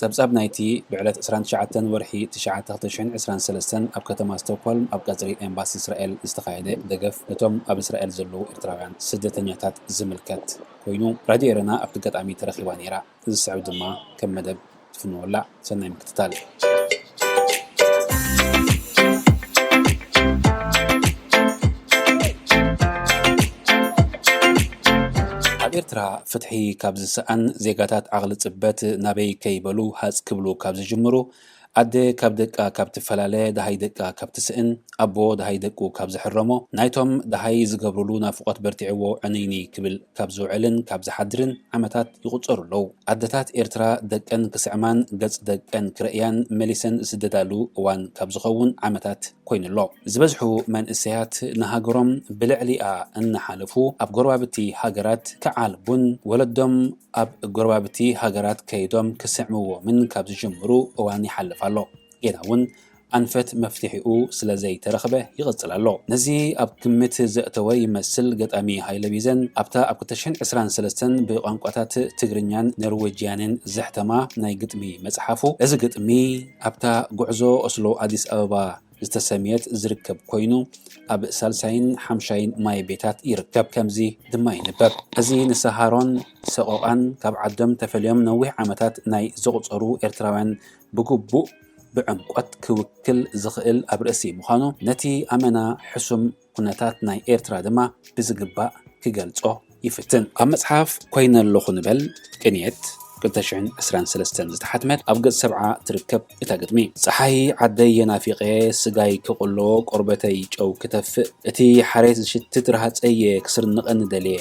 ጸብጻብ ናይቲ ብዕለት ዕስራን ትሽዓተን ወርሒ ትሽዓተ ክልተ ሽሕን ዕስራን ሰለስተን ኣብ ከተማ ስቶክሆልም ኣብ ቀጽሪ ኤምባሲ እስራኤል ዝተኻየደ ደገፍ ነቶም ኣብ እስራኤል ዘለዉ ኤርትራውያን ስደተኛታት ዝምልከት ኮይኑ፣ ራድዮ ኤረና ኣብቲ ኣጋጣሚ ተረኺባ ነይራ። እዚ ዝስዕብ ድማ ከም መደብ ትፍንወላ። ሰናይ ምክትታል። ኣብ ኤርትራ ፍትሒ ካብ ዝሰኣን፣ ዜጋታት ዓቕሊ ጽበት ናበይ ከይበሉ ሃጽ ክብሉ ካብ ዝጅምሩ፣ ኣደ ካብ ደቃ ካብ ትፈላለ፣ ደሃይ ደቃ ካብ ትስእን፣ ኣቦ ደሃይ ደቁ ካብ ዝሕረሞ፣ ናይቶም ደሃይ ዝገብሩሉ ናፍቖት በርቲዕዎ ዕንይኒ ክብል ካብ ዝውዕልን ካብ ዝሓድርን ዓመታት ይቑጸሩ ኣለዉ። ኣደታት ኤርትራ ደቀን ክስዕማን ገጽ ደቀን ክርእያን መሊሰን ዝስደዳሉ እዋን ካብ ዝኸውን ዓመታት ኮይኑ ኣሎ። ዝበዝሑ መንእሰያት ንሃገሮም ብልዕሊኣ እናሓለፉ ኣብ ጎረባብቲ ሃገራት ክዓልቡን ወለዶም ኣብ ጎረባብቲ ሃገራት ከይዶም ክስዕምዎምን ካብ ዝጅምሩ እዋን ይሓልፍ ኣሎ። ጌና እውን ኣንፈት መፍትሒኡ ስለ ዘይተረኽበ ይቕጽል ኣሎ። ነዚ ኣብ ግምት ዘእተወ ይመስል ገጣሚ ሃይለ ቢዘን ኣብታ ኣብ ክልተ ሽሕን ዕስራን ሰለስተን ብቋንቋታት ትግርኛን ኖርዌጅያንን ዘሕተማ ናይ ግጥሚ መጽሓፉ፣ እዚ ግጥሚ ኣብታ ጉዕዞ ኦስሎ ኣዲስ ኣበባ ዝተሰምየት ዝርከብ ኮይኑ፣ ኣብ ሳልሳይን ሓምሻይን ማይ ቤታት ይርከብ። ከምዚ ድማ ይንበብ። እዚ ንሰሃሮን ሰቆቓን ካብ ዓዶም ተፈልዮም ነዊሕ ዓመታት ናይ ዘቑጸሩ ኤርትራውያን ብግቡእ ብዕምቆት ክውክል ዝኽእል ኣብ ርእሲ ምዃኑ፣ ነቲ ኣመና ሕሱም ኩነታት ናይ ኤርትራ ድማ ብዝግባእ ክገልጾ ይፍትን። ኣብ መጽሓፍ ኮይነ ኣለኹ ንበል ቅንየት ክልተ ሽሕን ዕስራን ሰለስተን ዝተሓትመት ኣብ ገጽ ሰብዓ ትርከብ እታ ግጥሚ። ጸሓይ ዓደይ የናፊቐ፣ ስጋይ ክቕሎ፣ ቆርበተይ ጨው ክተፍእ፣ እቲ ሓሬት ዝሽትት ረሃጸየ ክስርንቐኒ ደልየ።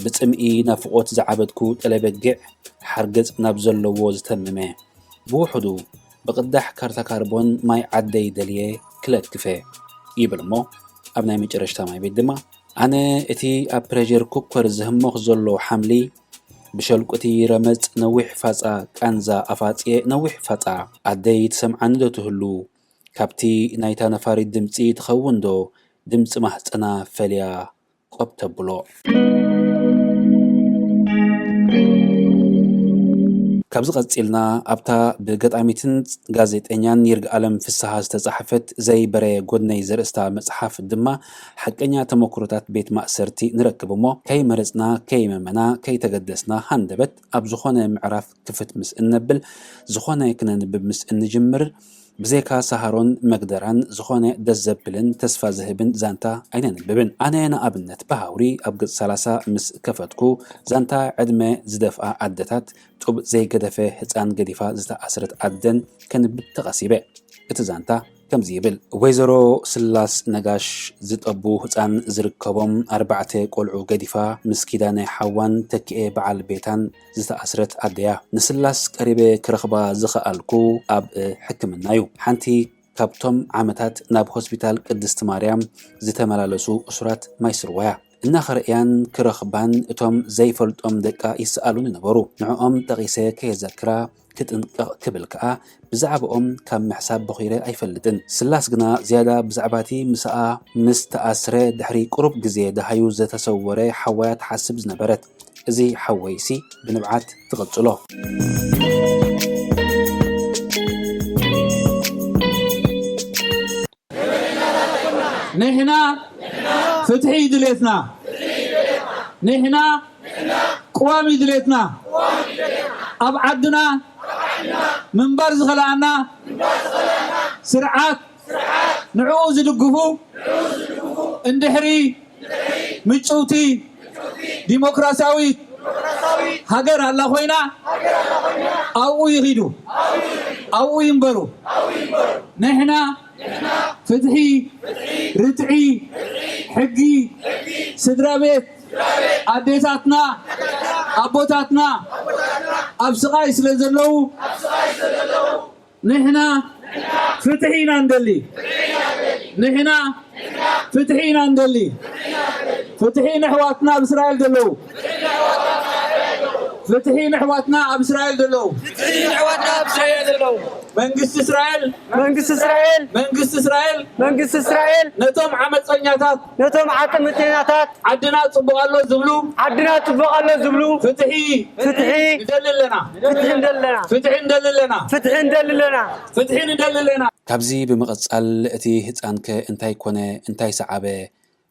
ብጽምኢ ናፍቖት ዝዓበድኩ ጠለበጊዕ፣ ሓርገጽ ናብ ዘለዎ ዝተመመ። ብውሑዱ ብቕዳሕ ካርታ ካርቦን ማይ ዓደይ ደልየ ክለክፈ ይብል እሞ፣ ኣብ ናይ መጨረሽታ ማይ ቤት ድማ፣ ኣነ እቲ ኣብ ፕሬሸር ኩከር ዝህሞኽ ዘሎ ሓምሊ፣ ብሸልቁቲ ረመጽ ነዊሕ ፋጻ ቃንዛ ኣፋጽየ ነዊሕ ፋጻ፣ ኣደይ ትሰምዓኒ ዶ ትህሉ? ካብቲ ናይታ ነፋሪት ድምጺ ትኸውን ዶ ድምጺ ማህጸና ፈልያ ቆብ ተብሎ? ካብዚ ቀጺልና ኣብታ ብገጣሚትን ጋዜጠኛን ይርግኣለም ፍስሃ ዝተጻሕፈት ዘይበረየ ጎድነይ ዘርእስታ መጽሓፍ ድማ ሓቀኛ ተመኩሮታት ቤት ማእሰርቲ ንረክብ እሞ፣ ከይመረጽና፣ ከይመመና፣ ከይተገደስና ሃንደበት ኣብ ዝኾነ ምዕራፍ ክፍት ምስ እነብል፣ ዝኾነ ክነንብብ ምስ እንጅምር፣ ብዘይካ ሳሃሮን መግደራን ዝኾነ ደስ ዘብልን ተስፋ ዝህብን ዛንታ ኣይነንብብን። ኣነ ንኣብነት ብሃውሪ ኣብ ገጽ ሰላሳ ምስ ከፈትኩ፣ ዛንታ ዕድመ ዝደፍኣ ኣደታት ጡብ ዘይገደፈ ህጻን ገዲፋ ዝተኣስረት ኣደን ከንብብ ተቐሲበ። እቲ ዛንታ ከምዚ ይብል። ወይዘሮ ስላስ ነጋሽ ዝጠቡ ህጻን ዝርከቦም ኣርባዕተ ቆልዑ ገዲፋ ምስ ኪዳነ ሓዋን ተኪኤ በዓል ቤታን ዝተኣስረት ኣደያ። ንስላስ ቀሪበ ክረኽባ ዝኸኣልኩ ኣብ ሕክምና'ዩ። ሓንቲ ካብቶም ዓመታት ናብ ሆስፒታል ቅድስቲ ማርያም ዝተመላለሱ እሱራት ማይ ስርዋያ እናኸርእያን ክረኽባን እቶም ዘይፈልጦም ደቃ ይስኣሉኒ ነበሩ። ንዕኦም ጠቒሰ ከየዘክራ ክጥንቀቕ ክብል ከኣ ብዛዕባኦም ካብ ምሕሳብ በኺረ ኣይፈልጥን። ስላስ ግና ዝያዳ ብዛዕባቲ ምስኣ ምስ ተኣስረ ድሕሪ ቁሩብ ግዜ ደሃዩ ዝተሰወረ ሓወያ ትሓስብ ዝነበረት። እዚ ሓወይሲ ብንብዓት ትቕጽሎ። ንሕና ፍትሒ ድሌትና፣ ንሕና ቅዋም ድሌትና፣ ኣብ ዓድና ምንባር ዝኸልኣና ስርዓት ንዕኡ ዝድግፉ እንድሕሪ ምጭውቲ ዲሞክራሲያዊት ሃገር ኣላ ኮይና ኣብኡ ይኺዱ፣ ኣብኡ ይንበሩ። ንሕና ፍትሒ፣ ርትዒ፣ ሕጊ፣ ስድራ ቤት፣ ኣዴታትና፣ ኣቦታትና ኣብ ስቓይ ስለ ዘለዉ ንሕና ፍትሒ ኢና እንደሊ። ንሕና ፍትሒ ኢና እንደሊ። ፍትሒ ንሕዋትና ኣብ እስራኤል ዘለዉ። ፍትሒ ንሕዋትና ኣብ እስራኤል ዘለዉ። ፍትሒ ንሕዋትና ኣብ እስራኤል ዘለዉ። መንግስቲ እስራኤል መንግስቲ እስራኤል መንግስቲ እስራኤል መንግስቲ እስራኤል ነቶም ዓመፀኛታት ነቶም ዓመፀኛታት ዓድና ፅቡቕ ኣሎ ዝብሉ ዓድና ፅቡቕ ኣሎ ዝብሉ ፍትሒ ፍትሒ ንደሊ ኣለና። ፍትሒ እንደለና ፍትሒ ንደሊ ኣለና። ፍትሒ እንደለና ፍትሒ ንደሊ ኣለና። ካብዚ ብምቕጻል እቲ ህጻንከ እንታይ ኮነ እንታይ ሰዓበ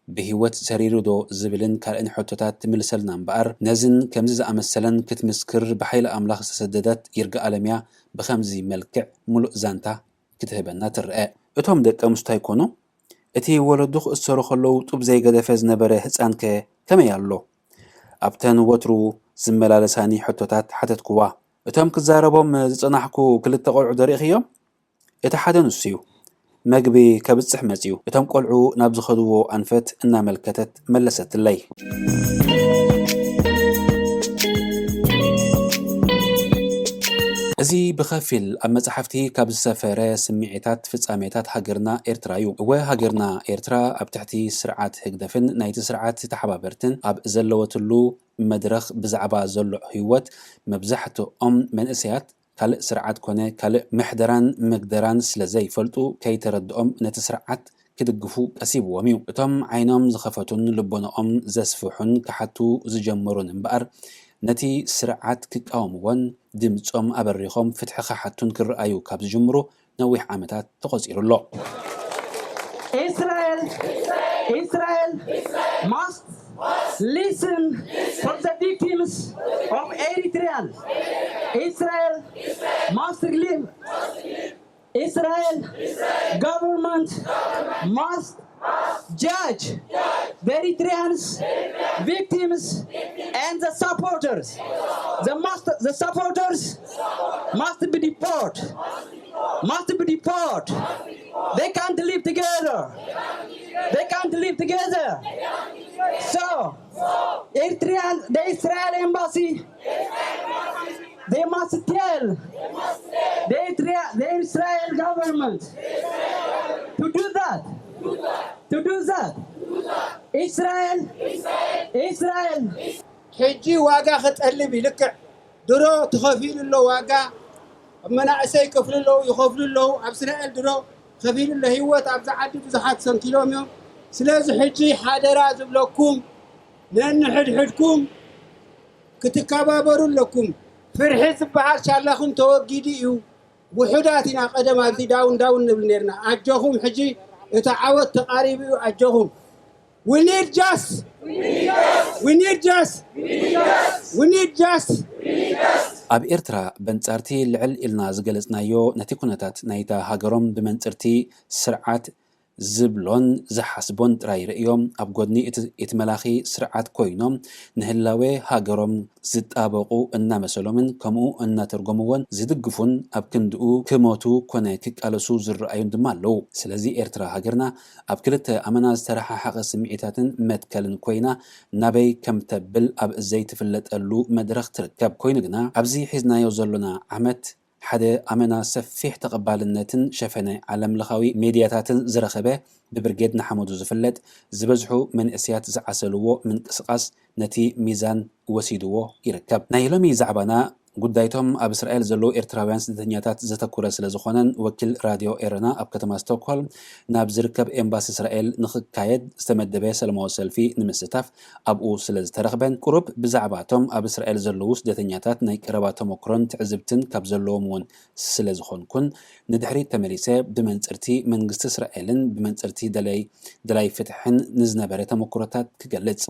ብህይወት ሰሪሩ ዶ ዝብልን ካልእን ሕቶታት ትምልሰልና እምበኣር ነዝን ከምዚ ዝኣመሰለን ክትምስክር ብሓይሊ ኣምላኽ ዝተሰደደት ይርጋ ኣለምያ ብኸምዚ መልክዕ ሙሉእ ዛንታ ክትህበና ትረአ። እቶም ደቂ ኣንስታይ ኮኑ እቲ ወለዱ ክእሰሩ ከለዉ ጡብ ዘይገደፈ ዝነበረ ህጻንከ ከመይ ኣሎ? ኣብተን ወትሩ ዝመላለሳኒ ሕቶታት ሓተትኩዋ። እቶም ክዛረቦም ዝጸናሕኩ ክልተ ቆልዑ ዶ ርኢኽዮም? እቲ ሓደ ንሱ እዩ። መግቢ ከብጽሕ መጺኡ። እቶም ቆልዑ ናብ ዝኸድዎ ኣንፈት እናመልከተት መለሰትለይ። እዚ ብኸፊል ኣብ መጻሕፍቲ ካብ ዝሰፈረ ስምዒታት ፍጻሜታት ሃገርና ኤርትራ እዩ። እወ ሃገርና ኤርትራ ኣብ ትሕቲ ስርዓት ህግደፍን ናይቲ ስርዓት ተሓባበርትን ኣብ ዘለወትሉ መድረኽ ብዛዕባ ዘሎ ህይወት መብዛሕትኦም መንእሰያት ካልእ ስርዓት ኮነ ካልእ ምሕደራን መግደራን ስለ ዘይፈልጡ ከይተረድኦም ነቲ ስርዓት ክድግፉ ቀሲብዎም እዩ። እቶም ዓይኖም ዝኸፈቱን ልቦንኦም ዘስፍሑን ክሓቱ ዝጀመሩን እምበኣር ነቲ ስርዓት ክቃወምዎን ድምጾም ኣበሪኾም ፍትሒ ክሓቱን ክረኣዩ ካብ ዝጅምሩ ነዊሕ ዓመታት ተቖጺሩ ኣሎ። Israel, Israel must listen for the victims of Eritreans. Israel must live. Israel government must judge the Eritreans victims and the supporters. The must the supporters must be deported. Must be deported. They can't live together. They can't live together. So, Eritrean, the Israel embassy, they must tell the, Eritrea, the Israel government to do that. To do that. Israel, Israel, ሕጂ ዋጋ ክጠልብ ይልክዕ ድሮ ተኸፊሉ ኣሎ ዋጋ ኣብ መናእሰይ ይከፍሉ ኣለዉ ይኸፍሉ ኣለዉ ኣብ እስራኤል ድሮ ከፊሉ ኣሎ ህይወት ኣብዚ ዓዲ ብዙሓት ሰንኪሎም እዮም ስለዚ ሕጂ ሓደራ ዝብለኩም ነንሕድሕድኩም ክትከባበሩ ኣለኩም ፍርሒ ዝበሃል ሻላኹም ተወጊዱ እዩ ውሑዳት ኢና ቀደም ኣብዚ ዳውን ዳውን ንብል ነርና ኣጆኹም ሕጂ እቲ ዓወት ተቓሪቡ እዩ ኣጆኹም We need justice. We need justice. We need justice. We need justice. ኣብ ኤርትራ በንጻርቲ ልዕል ኢልና ዝገለጽናዮ ነቲ ኩነታት ናይታ ሃገሮም ብመንጽርቲ ስርዓት ዝብሎን ዝሓስቦን ጥራይ ርእዮም ኣብ ጎድኒ እቲ መላኺ ስርዓት ኮይኖም ንህላዌ ሃገሮም ዝጣበቑ እናመሰሎምን ከምኡ እናተርጎምዎን ዝድግፉን ኣብ ክንድኡ ክሞቱ ኮነ ክቃለሱ ዝረኣዩን ድማ ኣለዉ። ስለዚ ኤርትራ ሃገርና ኣብ ክልተ ኣመና ዝተረሓሓቐ ስምዒታትን መትከልን ኮይና ናበይ ከምተብል ኣብ ዘይትፍለጠሉ መድረኽ ትርከብ። ኮይኑ ግና ኣብዚ ሒዝናዮ ዘሎና ዓመት ሓደ ኣመና ሰፊሕ ተቐባልነትን ሸፈነ ዓለምለኻዊ ሜድያታትን ዝረኸበ ብብርጌድ ንሓመዱ ዝፍለጥ ዝበዝሑ መንእስያት ዝዓሰልዎ ምንቅስቓስ ነቲ ሚዛን ወሲድዎ ይርከብ። ናይ ሎሚ ዛዕባና ጉዳይቶም ኣብ እስራኤል ዘለዉ ኤርትራውያን ስደተኛታት ዘተኩረ ስለ ዝኾነን ወኪል ራድዮ ኤረና ኣብ ከተማ ስቶክሆልም ናብ ዝርከብ ኤምባሲ እስራኤል ንኽካየድ ዝተመደበ ሰለማዊ ሰልፊ ንምስታፍ ኣብኡ ስለ ዝተረኽበን ቁሩብ ብዛዕባቶም ኣብ እስራኤል ዘለዉ ስደተኛታት ናይ ቀረባ ተመክሮን ትዕዝብትን ካብ ዘለዎም እውን ስለ ዝኾንኩን ንድሕሪት ተመሊሰ ብመንፅርቲ መንግስቲ እስራኤልን ብመንፅርቲ ደላይ ፍትሕን ንዝነበረ ተመክሮታት ክገልፅ።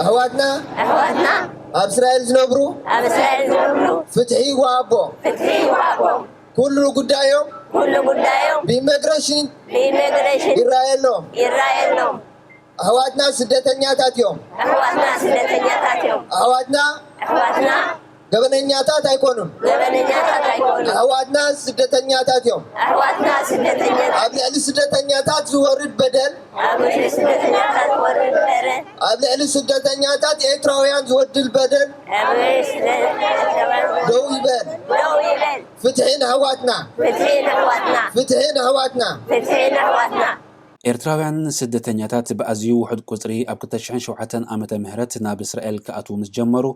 ኣሕዋትና ኣሕዋትና ኣብ እስራኤል ዝነብሩ ኣብ እስራኤል ዝነብሩ ፍትሒ ይወሃቦም። ፍትሒ ይወሃቦም። ኩሉ ጉዳዮም ኩሉ ጉዳዮም ብኢሚግሬሽን ብኢሚግሬሽን ይረኣየሎም። ይረኣየሎም። ኣሕዋትና ስደተኛታት እዮም። ኣሕዋትና ስደተኛታት እዮም። ኣሕዋትና ኣሕዋትና ገበነኛታት ኣይኮኑን። ገበነኛታት ኣይኮኑን። ኣሕዋትና ስደተኛታት እዮም። ኣሕዋትና ስደተኛታት ኣብ ልዕሊ ስደተኛታት ዝወርድ በደል ኣብ ልዕሊ ስደተኛታት ዝወርድ በደል ኣብ ልዕሊ ስደተኛታት ኤርትራውያን ዝወርድ በደል ኣብ ልዕሊ ስደተኛታት ደው ይበል። ደው ይበል። ፍትሒ ንኣሕዋትና። ፍትሒ ንኣሕዋትና። ፍትሒ ንኣሕዋትና። ፍትሒ ንኣሕዋትና። ኤርትራውያን ስደተኛታት ብኣዝዩ ውሑድ ቁጽሪ ኣብ ክልተ ሽሕን ሸውዓተን ዓመተ ምህረት ናብ እስራኤል ክኣትዉ ምስ ጀመሩ፣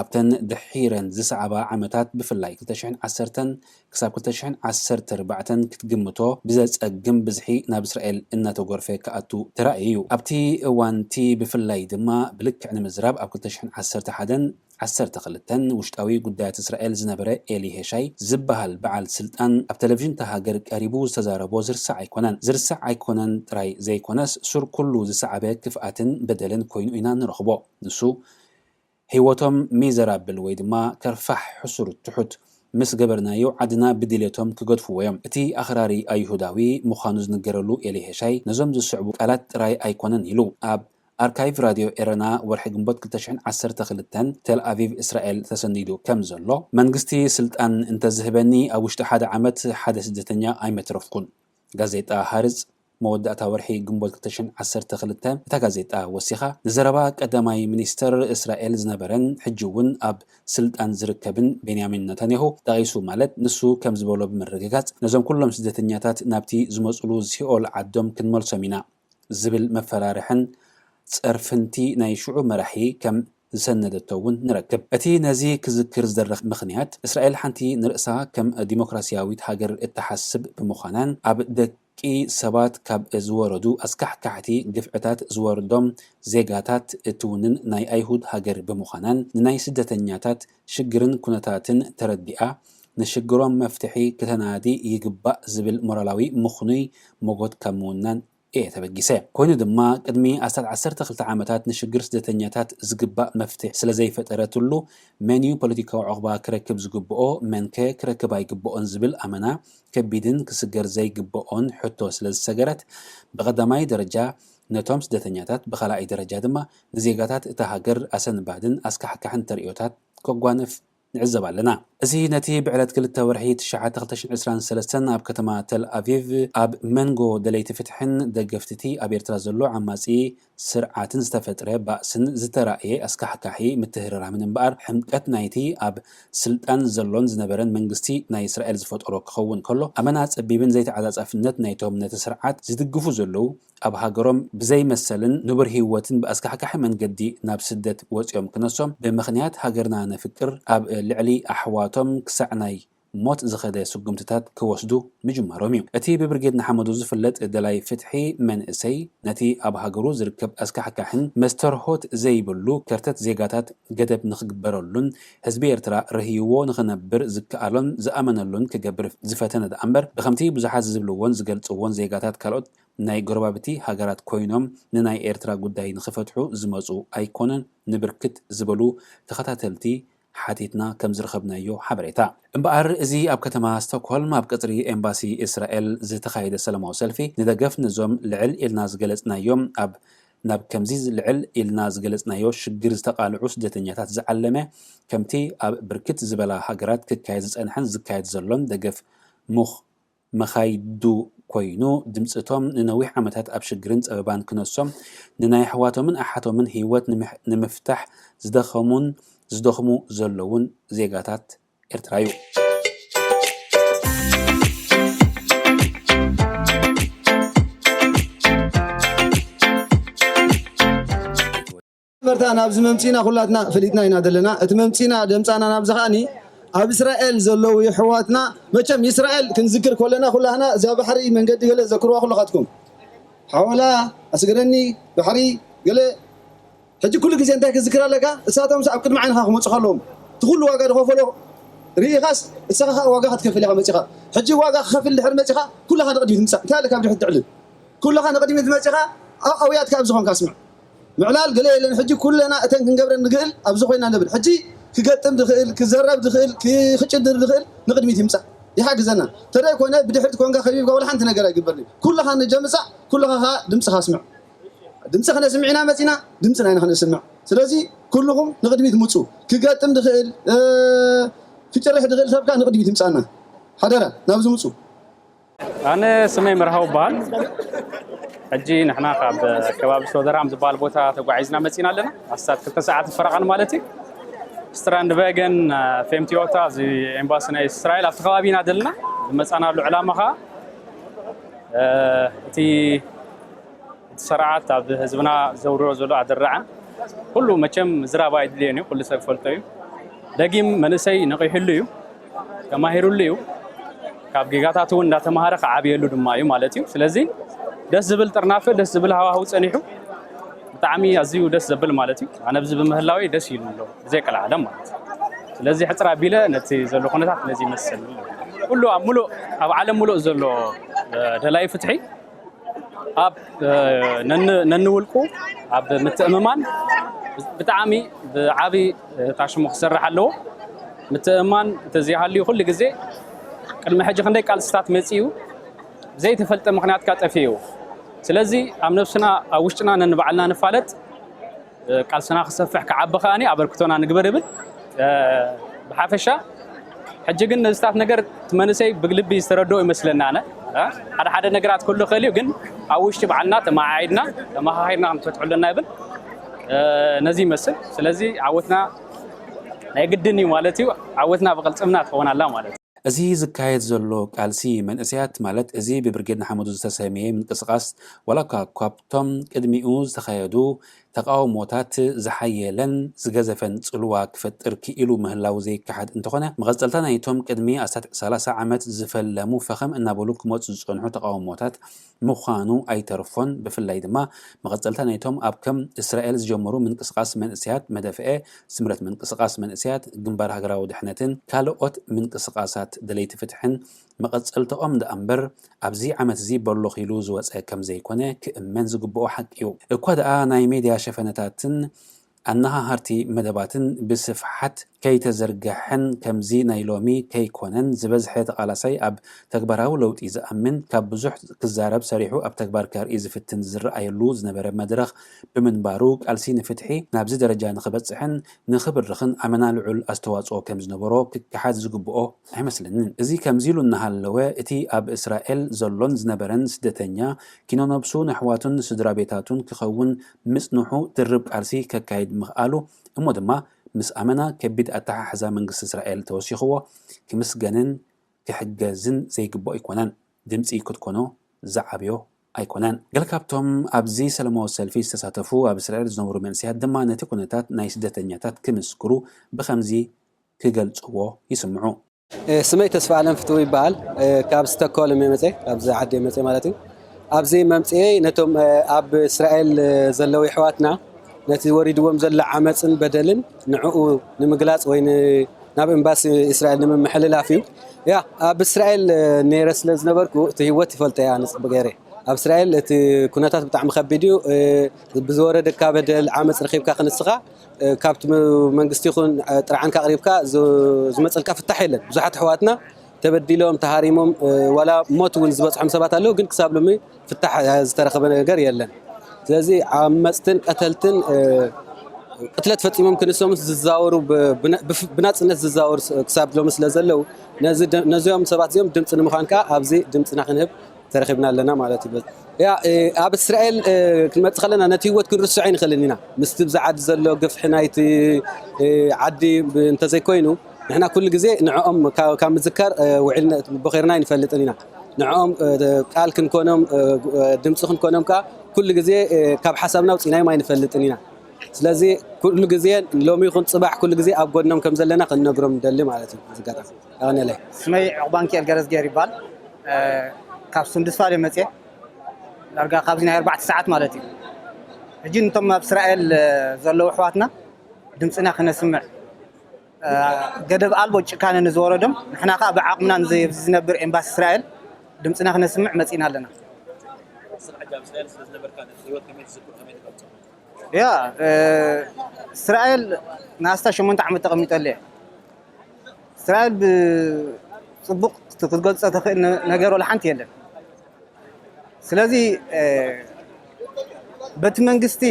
ኣብተን ድሒረን ዝሰዓባ ዓመታት፣ ብፍላይ ክልተ ሽሕን ዓሰርተን ክሳብ ክልተ ሽሕን ዓሰርተ ኣርባዕተን ክትግምቶ ብዘጸግም ብዝሒ ናብ እስራኤል እናተጎርፈ ክኣቱ ተራእዩ እዩ። ኣብቲ እዋንቲ ብፍላይ ድማ፣ ብልክዕ ንምዝራብ፣ ኣብ ክልተ ሽሕን ዓሰርተ ሓደን ዓሰርተ ክልተን ውሽጣዊ ጉዳያት እስራኤል ዝነበረ ኤሊ ሄሻይ ዝበሃል በዓል ስልጣን ኣብ ቴሌቪዥን እታ ሃገር ቀሪቡ ዝተዛረቦ ዝርሳዕ ኣይኮነን። ዝርሳዕ ኣይኮነን ጥራይ ዘይኮነስ፣ ሱር ኩሉ ዝሰዓበ ክፍኣትን በደልን ኮይኑ ኢና ንረኽቦ። ንሱ፣ ህይወቶም ሚዘራብል ወይ ድማ ከርፋሕ፣ ሕሱር፣ ትሑት ምስ ገበርናዮ፣ ዓድና ብድሌቶም ክገድፍዎ እዮም። እቲ ኣኽራሪ ኣይሁዳዊ ምዃኑ ዝንገረሉ ኤሊ ሄሻይ ነዞም ዝስዕቡ ቃላት ጥራይ ኣይኮነን ኢሉ። ኣብ ኣርካይቭ ራድዮ ኤረና ወርሒ ግንቦት ክልተ ሽሕን ዓሰርተ ክልተን፣ ቴል ኣቪቭ፣ እስራኤል ተሰኒዱ ከም ዘሎ፣ መንግስቲ ስልጣን እንተዝህበኒ፣ ኣብ ውሽጢ ሓደ ዓመት ሓደ ስደተኛ ኣይመትረፍኩን። ጋዜጣ ሃርጽ መወዳእታ ወርሒ ግንቦት ክልተ ሽሕን ዓሰርተ ክልተ፣ እታ ጋዜጣ ወሲኻ፣ ንዘረባ ቀዳማይ ሚኒስተር እስራኤል ዝነበረን ሕጂ እውን ኣብ ስልጣን ዝርከብን ቤንያሚን ነታንያሁ ጠቒሱ፣ ማለት ንሱ ከም ዝበሎ ብምርግጋጽ፣ ነዞም ኩሎም ስደተኛታት ናብቲ ዝመጹሉ ሲኦል ዓዶም ክንመልሶም ኢና ዝብል መፈራርሕን ጸርፍንቲ ናይ ሽዑ መራሒ ከም ዝሰነደቶ እውን ንረክብ። እቲ ነዚ ክዝክር ዝደረኽ ምኽንያት፣ እስራኤል ሓንቲ ንርእሳ ከም ዲሞክራሲያዊት ሃገር እትሓስብ ብምዃናን፣ ኣብ ደቂ ሰባት ካብ ዝወረዱ ኣስካሕካሕቲ ግፍዕታት ዝወርዶም ዜጋታት እትውንን ናይ ኣይሁድ ሃገር ብምዃናን፣ ንናይ ስደተኛታት ሽግርን ኩነታትን ተረዲኣ፣ ንሽግሮም መፍትሒ ክተናዲ ይግባእ ዝብል ሞራላዊ ምኽኑይ ሞጎት ካብ ምውናን እየ ተበጊሰ። ኮይኑ ድማ፣ ቅድሚ ኣስታት ዓሰርተ ክልተ ዓመታት ንሽግር ስደተኛታት ዝግባእ መፍትሒ ስለ ዘይፈጠረትሉ፣ መን እዩ ፖለቲካዊ ዑቕባ ክረክብ ዝግብኦ፣ መንከ ክረክብ ኣይግብኦን ዝብል ኣመና ከቢድን ክስገር ዘይግብኦን ሕቶ ስለ ዝሰገረት፣ ብቐዳማይ ደረጃ ነቶም ስደተኛታት፣ ብኻልኣይ ደረጃ ድማ ንዜጋታት እታ ሃገር ኣሰንባድን ኣስካሕካሕን ተርእዮታት ከጓንፍ ንዕዘብ ኣለና። እዚ ነቲ ብዕለት ክልተ ወርሒ ትሽዓተ ክልተ ሽሕን ዕስራን ሰለስተን ኣብ ከተማ ተል ኣቪቭ ኣብ መንጎ ደለይቲ ፍትሕን ደገፍቲ እቲ ኣብ ኤርትራ ዘሎ ዓማጺ ስርዓትን ዝተፈጥረ ባእስን ዝተራእየ ኣስካሕካሒ ምትህርራምን እምበኣር፣ ሕምቀት ናይቲ ኣብ ስልጣን ዘሎን ዝነበረን መንግስቲ ናይ እስራኤል ዝፈጠሮ ክኸውን ከሎ፣ ኣመና ጸቢብን ዘይተዓጻጻፍነት ናይቶም ነቲ ስርዓት ዝድግፉ ዘለዉ፣ ኣብ ሃገሮም ብዘይ መሰልን ንቡር ህይወትን ብኣስካሕካሒ መንገዲ ናብ ስደት ወጺኦም ክነሶም፣ ብምኽንያት ሃገርና ነፍቅር፣ ኣብ ልዕሊ ኣሕዋቶም ክሳዕ ናይ ሞት ዝኸደ ስጉምትታት ክወስዱ ምጅማሮም እዩ። እቲ ብብርጌድ ንሓመዱ ዝፍለጥ ደላይ ፍትሒ መንእሰይ፣ ነቲ ኣብ ሃገሩ ዝርከብ ኣስካሕካሕን መስተርሆት ዘይብሉ ከርተት ዜጋታት ገደብ ንኽግበረሉን ህዝቢ ኤርትራ ርህይዎ ንኽነብር ዝከኣሎን ዝኣመነሉን ክገብር ዝፈተነ ደኣ እምበር፣ ብኸምቲ ብዙሓት ዝብልዎን ዝገልጽዎን ዜጋታት ካልኦት ናይ ጎረባብቲ ሃገራት ኮይኖም ንናይ ኤርትራ ጉዳይ ንኽፈትሑ ዝመጹ ኣይኮነን፣ ንብርክት ዝበሉ ተኸታተልቲ ሓቲትና ከም ዝረኸብናዮ ሓበሬታ። እምበኣር፣ እዚ ኣብ ከተማ ስቶክሆልም ኣብ ቀጽሪ ኤምባሲ እስራኤል ዝተኻየደ ሰላማዊ ሰልፊ፣ ንደገፍ ነዞም ልዕል ኢልና ዝገለጽናዮም፣ ኣብ ናብ ከምዚ ልዕል ኢልና ዝገለጽናዮ ሽግር ዝተቓልዑ ስደተኛታት ዝዓለመ፣ ከምቲ ኣብ ብርክት ዝበላ ሃገራት ክካየድ ዝጸንሐን ዝካየድ ዘሎን ደገፍ ምኽ መኻይዱ ኮይኑ፣ ድምጺ እቶም ንነዊሕ ዓመታት ኣብ ሽግርን ጸበባን ክነሶም፣ ንናይ ኣሕዋቶምን ኣሓቶምን ህይወት ንምሕ-፣ ንምፍታሕ ዝደኸሙን ዝደኽሙ ዘለዉን ዜጋታት ኤርትራ እዩ። በርታ ናብዚ መምጺና ኩላትና ፈሊጥና ኢና ዘለና። እቲ መምጺና ደምጻና ናብዚ ከኣኒ ኣብ እስራኤል ዘለዉ የሕዋትና፣ መቸም እስራኤል ክንዝክር ከለና ኩላህና እዛ ባሕሪ መንገዲ ገለ ዘክርዋ ኩልኻትኩም። ሓወላ፣ ኣስገረኒ፣ ባሕሪ ገለ። ሕጂ ኩሉ ግዜ እንታይ ክዝክር ኣለካ? እሳቶምስ ኣብ ቅድሚ ዓይንኻ ክመጹ ከለዎም እቲ ኩሉ ዋጋ ዝኸፈሎ ርኢኻስ እስኻ ኸኣ ዋጋ ክትከፍል ኢኻ መጺኻ። ሕጂ ዋጋ ክኸፍል ድሕር መጺኻ ኩልኻ ንቕድሚት ምጻእ። እንታይ ኣለካ ብድሕሪት ትዕልል? ኩልኻ ንቕድሚት መጺኻ ኣብ ኣውያትካ ኣብ ዝኾንካ ስምዕ። ምዕላል ገለ የለን። ሕጂ ኩለና እተን ክንገብረን ንኽእል ኣብዚ ኮይና ንብል። ሕጂ ክገጥም ዝኽእል፣ ክዘረብ ዝኽእል፣ ክጭድር ዝኽእል ንቕድሚት ይምጻእ። ይሓግዘና። ተደይ ኮነ ብድሕሪት ኮንካ ከቢብካ ወላ ሓንቲ ነገር ኣይግበርን እዩ። ኩልኻ ንጀምጻእ፣ ኩልኻ ኸኣ ድምጽኻ ስምዕ። ድምጺ ክነስምዕ ኢና መጺና፣ ድምጽና ኢና ክነስምዕ። ስለዚ ኩልኹም ንቕድሚት ምጹ። ክገጥም ዝኽእል፣ እ፣ ክጭርሕ ዝኽእል ሰብካ ንቕድሚት ይምጻና። ሓደራ፣ ናብዚ ምጹ። ኣነ ስመይ መርሃዊ ይበሃል። ሕጂ ንሕና ካብ ከባቢ ሶደራም ዝበሃል ቦታ ተጓዒዝና መጺና ኣለና። ኣስታት ክልተ ሰዓት ፈረቓን ማለት እዩ። ስትራንድበገን፣ ፌምቲዮታ፣ እዚ ኤምባሲ ናይ እስራኤል ኣብቲ ከባቢ ኢና ዘለና። ዝመጻናሉ ዕላማ ኸኣ፣ እ፣ እቲ ስርዓት ኣብ ህዝብና ዘውርዶ ዘሎ ኣደራዕን ኩሉ መቸም ምዝራብ ኣይድልየን እዩ። ኩሉ ሰብ ፈልጦ እዩ። ደጊም መንእሰይ ነቒሕሉ እዩ፣ ተማሂሩሉ እዩ። ካብ ጌጋታት እውን እንዳተማሃረ ክዓብየሉ ድማ እዩ ማለት እዩ። ስለዚ ደስ ዝብል ጥርናፈ፣ ደስ ዝብል ሃዋህው ጸኒሑ፣ ብጣዕሚ ኣዝዩ ደስ ዘብል ማለት እዩ። ኣነ ብዚ ብምህላወይ ደስ ኢሉ ኣሎ ብዘይ ቀልዓለም ማለት እዩ። ስለዚ ሕፅር ኣቢለ ነቲ ዘሎ ኩነታት ነዚ ይመስል። ኩሉ ኣብ ሙሉእ ኣብ ዓለም ሙሉእ ዘሎ ደላይ ፍትሒ ኣብ ነንውልቁ ኣብ ምትእምማን ብጣዕሚ ብዓቢ ታሽሙ ክሰርሕ ኣለዎ። ምትእምማን እንተዘይሃልዩ ኩሉ ግዜ ቅድሚ ሕጂ ክንደይ ቃልስታት መጺኡ ብዘይተፈልጠ ምኽንያት ከኣ ጠፊኡ። ስለዚ ኣብ ነብስና ኣብ ውሽጥና ነንባዕልና ንፋለጥ፣ ቃልስና ክሰፍሕ ክዓቢ ከኣ ኣበርክቶና ንግበር ይብል። ብሓፈሻ ሕጂ ግን ነዚታት ነገር እቲ መንእሰይ ብልቢ ዝተረድኦ ይመስለና። ኣነ ሓደ ሓደ ነገራት ክህሉ ይኽእል እዩ፣ ግን ኣብ ውሽጢ ባዕልና ተመዓዒድና ተመኻኺርና ክንፈትሖ ኣለና ይብል። ነዚ ይመስል። ስለዚ ዓወትና ናይ ግድን እዩ ማለት እዩ። ዓወትና ብቕልጽምና ትኸውን ኣላ ማለት እዩ። እዚ ዝካየድ ዘሎ ቃልሲ መንእሰያት ማለት እዚ ብብርጌድ ንሓመዱ ዝተሰመየ ምንቅስቓስ ዋላ እኳ ካብቶም ቅድሚኡ ዝተኻየዱ ተቓውሞታት ዝሓየለን ዝገዘፈን ጽልዋ ክፈጥር ክኢሉ ምህላው ዘይከሓድ እንተኾነ፣ መቐጸልታ ናይቶም ቅድሚ ኣስታት ሰላሳ ዓመት ዝፈለሙ ፈኸም እናበሉ ክመጹ ዝጸንሑ ተቓውሞታት ምዃኑ ኣይተርፎን። ብፍላይ ድማ መቐጸልታ ናይቶም ኣብ ከም እስራኤል ዝጀመሩ ምንቅስቓስ መንእሰያት መደፍኤ፣ ስምረት ምንቅስቓስ መንእሰያት፣ ግንባር ሃገራዊ ድሕነትን ካልኦት ምንቅስቓሳት ደለይቲ ፍትሕን መቐጸልታኦም ደኣ እምበር ኣብዚ ዓመት እዚ በሎኽ ኢሉ ዝወጸ ከም ዘይኮነ ክእመን ዝግብኦ ሓቂ እዩ። እኳ ደኣ ናይ ሜድያ ሸፈነታትን ኣነሃሃርቲ መደባትን ብስፍሓት ከይተዘርገሐን ከምዚ ናይ ሎሚ ከይኮነን ዝበዝሐ ተቓላሳይ ኣብ ተግባራዊ ለውጢ ዝኣምን ካብ ብዙሕ ክዛረብ ሰሪሑ ኣብ ተግባር ከርኢ ዝፍትን ዝረኣየሉ ዝነበረ መድረኽ ብምንባሩ ቃልሲ ንፍትሒ ናብዚ ደረጃ ንኽበጽሕን ንኽብርኽን ኣመና ልዑል ኣስተዋጽኦ ከም ዝነበሮ ክከሓድ ዝግብኦ ኣይመስለንን። እዚ ከምዚ ኢሉ እናሃለወ እቲ ኣብ እስራኤል ዘሎን ዝነበረን ስደተኛ ኪኖ ነብሱ ንኣሕዋቱን ንስድራ ቤታቱን ክኸውን ምጽንሑ ድርብ ቃልሲ ከካይድ ምኽኣሉ እሞ ድማ ምስ ኣመና ከቢድ ኣተሓሕዛ መንግስቲ እስራኤል ተወሲኽዎ ክምስገንን ክሕገዝን ዘይግብኦ ኣይኮነን። ድምጺ ክትኮኖ ዝዓብዮ ኣይኮነን። ገለ ካብቶም ኣብዚ ሰላማዊ ሰልፊ ዝተሳተፉ ኣብ እስራኤል ዝነብሩ መንእሰያት ድማ ነቲ ኩነታት ናይ ስደተኛታት ክምስክሩ ብኸምዚ ክገልጽዎ ይስምዑ። ስመይ ተስፋ ኣለም ፍትው ይበሃል። ካብ ስቶኮልም እየ መፅእ፣ ካብዚ ዓዲ እየ መፅእ ማለት እዩ። ኣብዚ መምፅኤ ነቶም ኣብ እስራኤል ዘለዉ ኣሕዋትና ነቲ ወሪድዎም ዘሎ ዓመፅን በደልን ንዕኡ ንምግላፅ ወይ ናብ ኤምባሲ እስራኤል ንምምሕልላፍ እዩ። ያ ኣብ እስራኤል ነይረ ስለ ዝነበርኩ እቲ ህይወት ይፈልጦ እያ ንፅቡቅ ገይረ። ኣብ እስራኤል እቲ ኩነታት ብጣዕሚ ከቢድ እዩ። ብዝወረደካ በደል ዓመፅ ረኺብካ ክንስኻ ካብቲ መንግስቲ ይኹን ጥርዓንካ ኣቕሪብካ ዝመፀልካ ፍታሕ የለን። ብዙሓት ኣሕዋትና ተበዲሎም ተሃሪሞም ዋላ ሞት እውን ዝበፅሖም ሰባት ኣለዉ፣ ግን ክሳብ ሎሚ ፍታሕ ዝተረኸበ ነገር የለን። ስለዚ ዓመፅትን ቀተልትን ቅትለት ፈፂሞም ክንሶምስ ዝዛወሩ ብናፅነት ዝዛወሩ ክሳብ ሎሚ ስለ ዘለዉ ነዚኦም ሰባት እዚኦም ድምፂ ንምዃን ከዓ ኣብዚ ድምፅና ክንህብ ተረኺብና ኣለና ማለት እዩ። ያ ኣብ እስራኤል ክንመፅእ ከለና ነቲ ህይወት ክንርስዖ ኣይንኽእልን ኢና። ምስቲ ብዛ ዓዲ ዘሎ ግፍሒ ናይቲ ዓዲ እንተዘይኮይኑ ንሕና ኩሉ ግዜ ንዕኦም ካብ ምዝካር ውዒልና ቦኼርና ኣይንፈልጥን ኢና። ንዕኦም ቃል ክንኮኖም ድምፂ ክንኮኖም ከዓ ኩሉ ግዜ ካብ ሓሳብና ኣውፂእናዮም ኣይንፈልጥን ኢና። ስለዚ ኩሉ ግዜ ሎሚ ይኹን ፅባሕ ኩሉ ግዜ ኣብ ጎድኖም ከም ዘለና ክንነግሮም ንደሊ ማለት እዩ። ዝጋጣሚ ኣቐነለይ። ስመይ ዕቑባንኪኤል ገረዝጌር ይባል። ካብ ስንድስፋል እየ መፅየ። ዳርጋ ካብዚ ናይ ኣርባዕተ ሰዓት ማለት እዩ። ሕጂ ነቶም ኣብ እስራኤል ዘለዉ ኣሕዋትና ድምፅና ክነስምዕ፣ ገደብ ኣልቦ ጭካነ ንዝወረዶም፣ ንሕና ከዓ ብዓቕምና ንዘ-፣ ዝነብር ኤምባሲ እስራኤል ድምፅና ክነስምዕ መፂና ኣለና። ያ እስራኤል ንኣስታት ሸሞንተ ዓመት ተቐሚጠሉ እየ። እስራኤል ብፅቡቕ ክትገልፆ ተኽእል ነገር ወላ ሓንቲ የለን። ስለዚ በቲ መንግስቲ